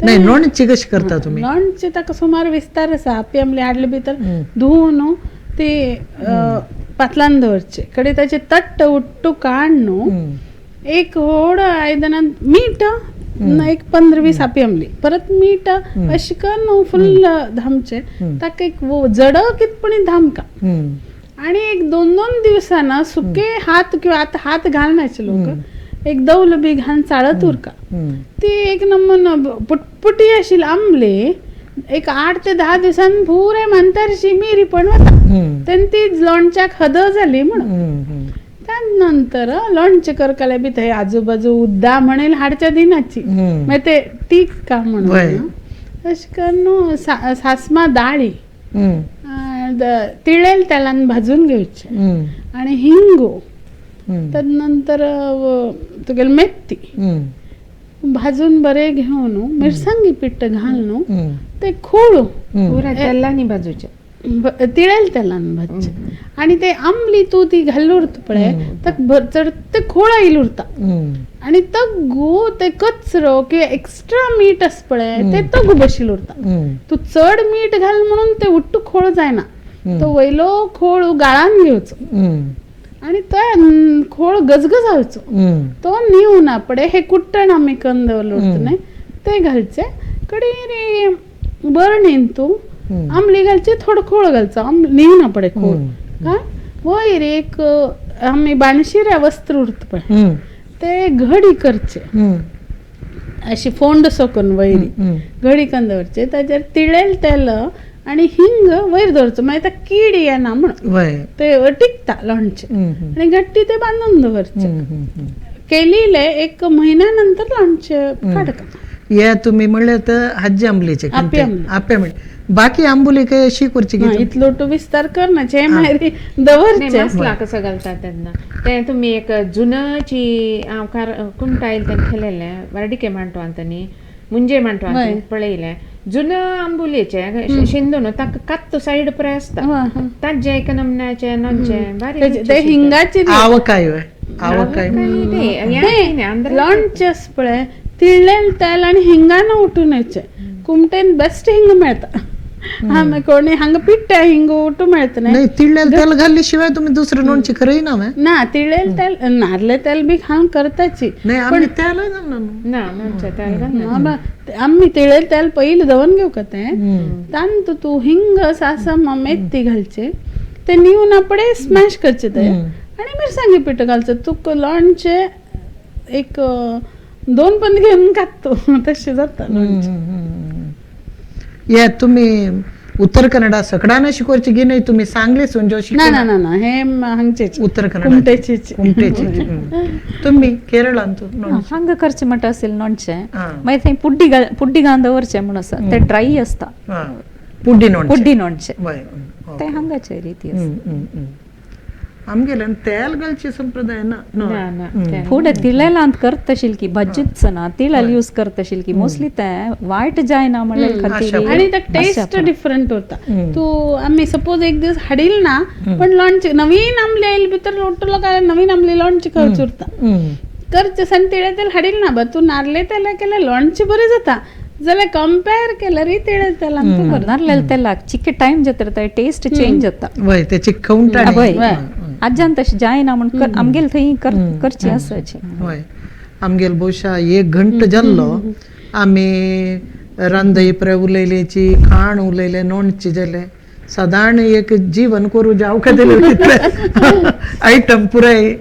नाही लोणची कशी करता तुम्ही? लोणचे ताका सुमार विस्तार आसा. आपी आमले हाडले भितर धुवून न्हू ती पातलान दवरचे कडे ताचे तट्ट उट्टू काड न्हू एक व्हड आयदनान मीठ एक 15-20 आपी आमली परत मीठ अशें कर न्हू फुल्ल धामचे ताका एक जड कितपणी धामका आणि एक 2-2 दिवसाना सुके हात किंवा आता हात घालण्याचे लोक एक दौल बी घालून चाळत उरका ती एक नमून पुटपुटी अशी आंबली एक 8 ते 10 दिवसांनी पुरे म्हातारशी मिरी पण वता तेन्ना ती लोणच्याक हद जाली म्हणून. त्यानंतर लोणचें करकाले बी थंय आजूबाजू उद्दा म्हणेल हाडच्या दिनाची मागीर ते तीक का म्हणून अशें करून सासमा दाळी तिळेल तेलान भाजून घेवचे आणि हिंगो तदनंतर तुगेले मेथी भाजून बरे घेवन मिरसांगी पिट्ट घालून ते खोळू पुरा तेलांनी भाजूचे तिळेल तेलान भाजचे आणि ते आंबली तू ती घाल्ली उरता पळय ताका चड ते खोळ आयिल्ली उरता आणि तग्गू ते कचरो किंवा एक्स्ट्रा मीठ आसा पळय ते तग्गू बशिल्लें उरता. तूं चड मीठ घाल म्हणून ते उट्टू खोळ जायना तो वयलो खोळ गाळान घेवचो आणि तो खोळ गजगजावचो तो निवना पडे हे कुट्टण आमी कन्न दवरलें उरता न्ही ते घालचे कडे रे बरणीन तूं आमली घालची थोडो खोळ घालचो निवना पडे खोळ काय वयर एक आमी बाणशिऱ्या वस्त्र उरता पळय ते घडी करचे अशी फोंड सोकून वयरी घडी कन्न दवरचे ताजेर तिळेल तेल आणि हिंग वयर दवरचो मागीर ताका कीड येना म्हणून ते टिकता लोणचें आणि घट्टी ते बांदून दवरचे केलेले एक म्हयन्या नंतर लोणचें काडका. हे तुमी म्हणलें तर हाजी आंबलीचे आप्पे म्हणले बाकी आंबोली काय अशी करची इतलो टू विस्तार करना जे मागीर दवरचे मसला कसो घालतात तेन्ना ते तुमी एक जुनाची हांव कुमटायल तेन्ना खेळिल्लें वार्डिके मांटवान न्ही मुंजे मांटवान पळयलें जुन आंबुलेचे शिंदो न्हू ताका कात्तो सायड पर्यंत आसता ताजें एक नमन्याचें नोनचें बारीक ते हिंगाची आवकाय आवकाय लोणचें आसा पळय तिळ्ळेल तेल आनी हिंगान उठून येचें कुमटेन बेस्ट हिंग मेळटा. आमी कोणी हांगा पिट्ट्या हिंग उठू मेळटा न्ही तिळ्ळेल तेल घाल्ले शिवाय तुमी दुसरें लोणचें करय ना ना तिळ्ळेल तेल नारले तेल बी घालून करताची पण तेल ना तेल आमी तिळेल तेल पयलीं दवरून घेवका तें तातूंत तूं हिंग सासम मेथी घालचे ते निवना पडे स्मॅश करचे ते आनी मिरसांगी पिठो घालचो तुका लोणचें एक 2 पण घेवन खातो तशें जाता लोणचें. हे तुमी उत्तर कन्नडा सकडान शिकोवचे की नाही तुमी सांगले सुन ना ना ना ना हे हांगचेच उत्तर कन्नडा कुमटेचे. तुमी केरळांत हांगा करचे म्हणटा असेल लोणचें मागीर थंय पुड्डी पुड्डी घालून दवरचें म्हूण आसा ते ड्राय आसता पुड्डी नोणचें पुड्डी नोणचें ते हांगाचे रिती आसा. आमगेले तेल घालचे संप्रदाय ना फुडें तिळेलांत करताशील की भाजीच ना तिळेल यूज करताशील की मोस्टली ते वायट जायना म्हणल्यार खातीर आणि ताका टेस्ट डिफरंट उरता. तूं आमी सपोज एक दीस हाडील ना पण लोणचें नवीन आमले आयले भितर लोटलो काय नवीन आमले लोणचें खावचें उरता करचें सान तिळे तेल हाडील ना बा तूं नारले तेला केल्यार लोणचें बरें जाता जाल्यार कंपेर केल्यार तिळे तेलान तूं कर नारलेल्या तेलाक चिके टायम जाता टेस्ट चेंज जाता वय तेची खवंटाणी वय आज्यान तशें जायना म्हण आमगेले थंय करचें आसाचें. हय आमगेले बहुशा 1 घंटो जाल्लो आमी रांदय प्र उलयलेची खाण उलयलें नोणचें जालें सादारण एक जीवन करूं जावं का तितले आयटम पुराय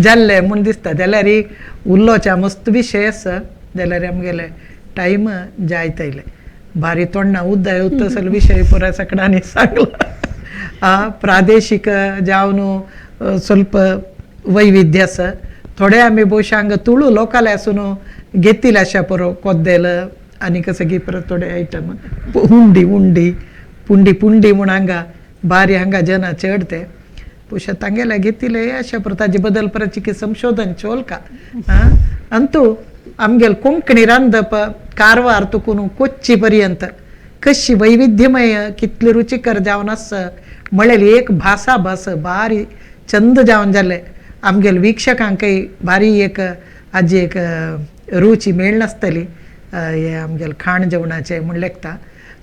जाल्ले म्हूण दिसता. जाल्यार उल्लोच्या मस्त विशय आसा जाल्यार आमगेले टायम जायत आयले भारी तोंडा उद्दाय तसलो विशय पुराय सकडांनी सांगला. प्रादेशिक जावन ಸ್ವಲ್ಪ वैविध्य आसा थोडे आमी बहुशा हांगा तुळू लोकाले आसून घेतील अशा परो कोद्देल आनी कसं की परत थोडे आयटम उंडी उंडी पुंडी पुंडी म्हूण हांगा बारी हांगा जना चड ते पुशा तांगेले घेतिले अशा परत ताजे बदल परत चिके संशोधन चोलका अंतू आमगेल कोंकणी रांदप कारवार तुकून कोच्ची पर्यंत कशी वैविध्यमय कितली रुचिकर जावन आसा म्हळेली एक भासा भास बारी चंद जावन जाले आमगेल वीक्षकांकय भारी एक आजी एक रुची मेळनासतली हे आमगेल खाण जेवणाचें म्हूण लेखता.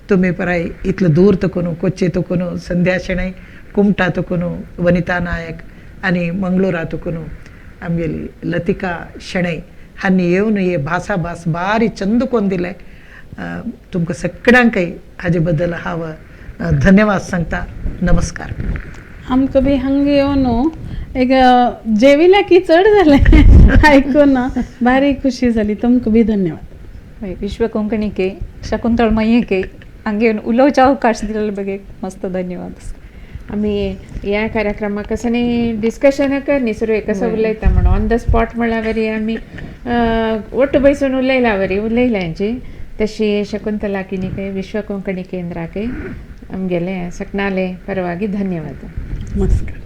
तुमी पराय इतलो दूर तकून कोच्ची तकून संध्या शेणै कुमटा तुकून वनिता नायक आनी मंगळूरा तुकून आमगेली लतिका शणै हांणी येवन हे भासाभास बारी चंद कोन दिले. तुमकां सगळ्यांकय हाजे बद्दल हांव धन्यवाद सांगता. नमस्कार. आमकां बी हांगा येवन एक जेविल्या की चड जालें आयकून बारी खुशी जाली. तुमकां बी धन्यवाद. विश्व कोंकणीके शकुंतळ मयेके हांगा येवन उलोवचे अवकाश दिल्ले बगे मस्त धन्यवाद. आमी ह्या कार्यक्रमाक कसं डिस्कशन करनी सुरू कसं उलयता म्हणून ऑन the spot म्हळ्यार बरी आमी ಒಟ್ಟು ಬಯಸೋಣ ಉಲ್ಲೈಲ उलयल्यांची तशी शकुंतला किनिके विश्व कोंकणी केंद्राके आमगेले सकनाले ಪರವಾಗಿ ಧನ್ಯವಾದ. ನಮಸ್ಕಾರ.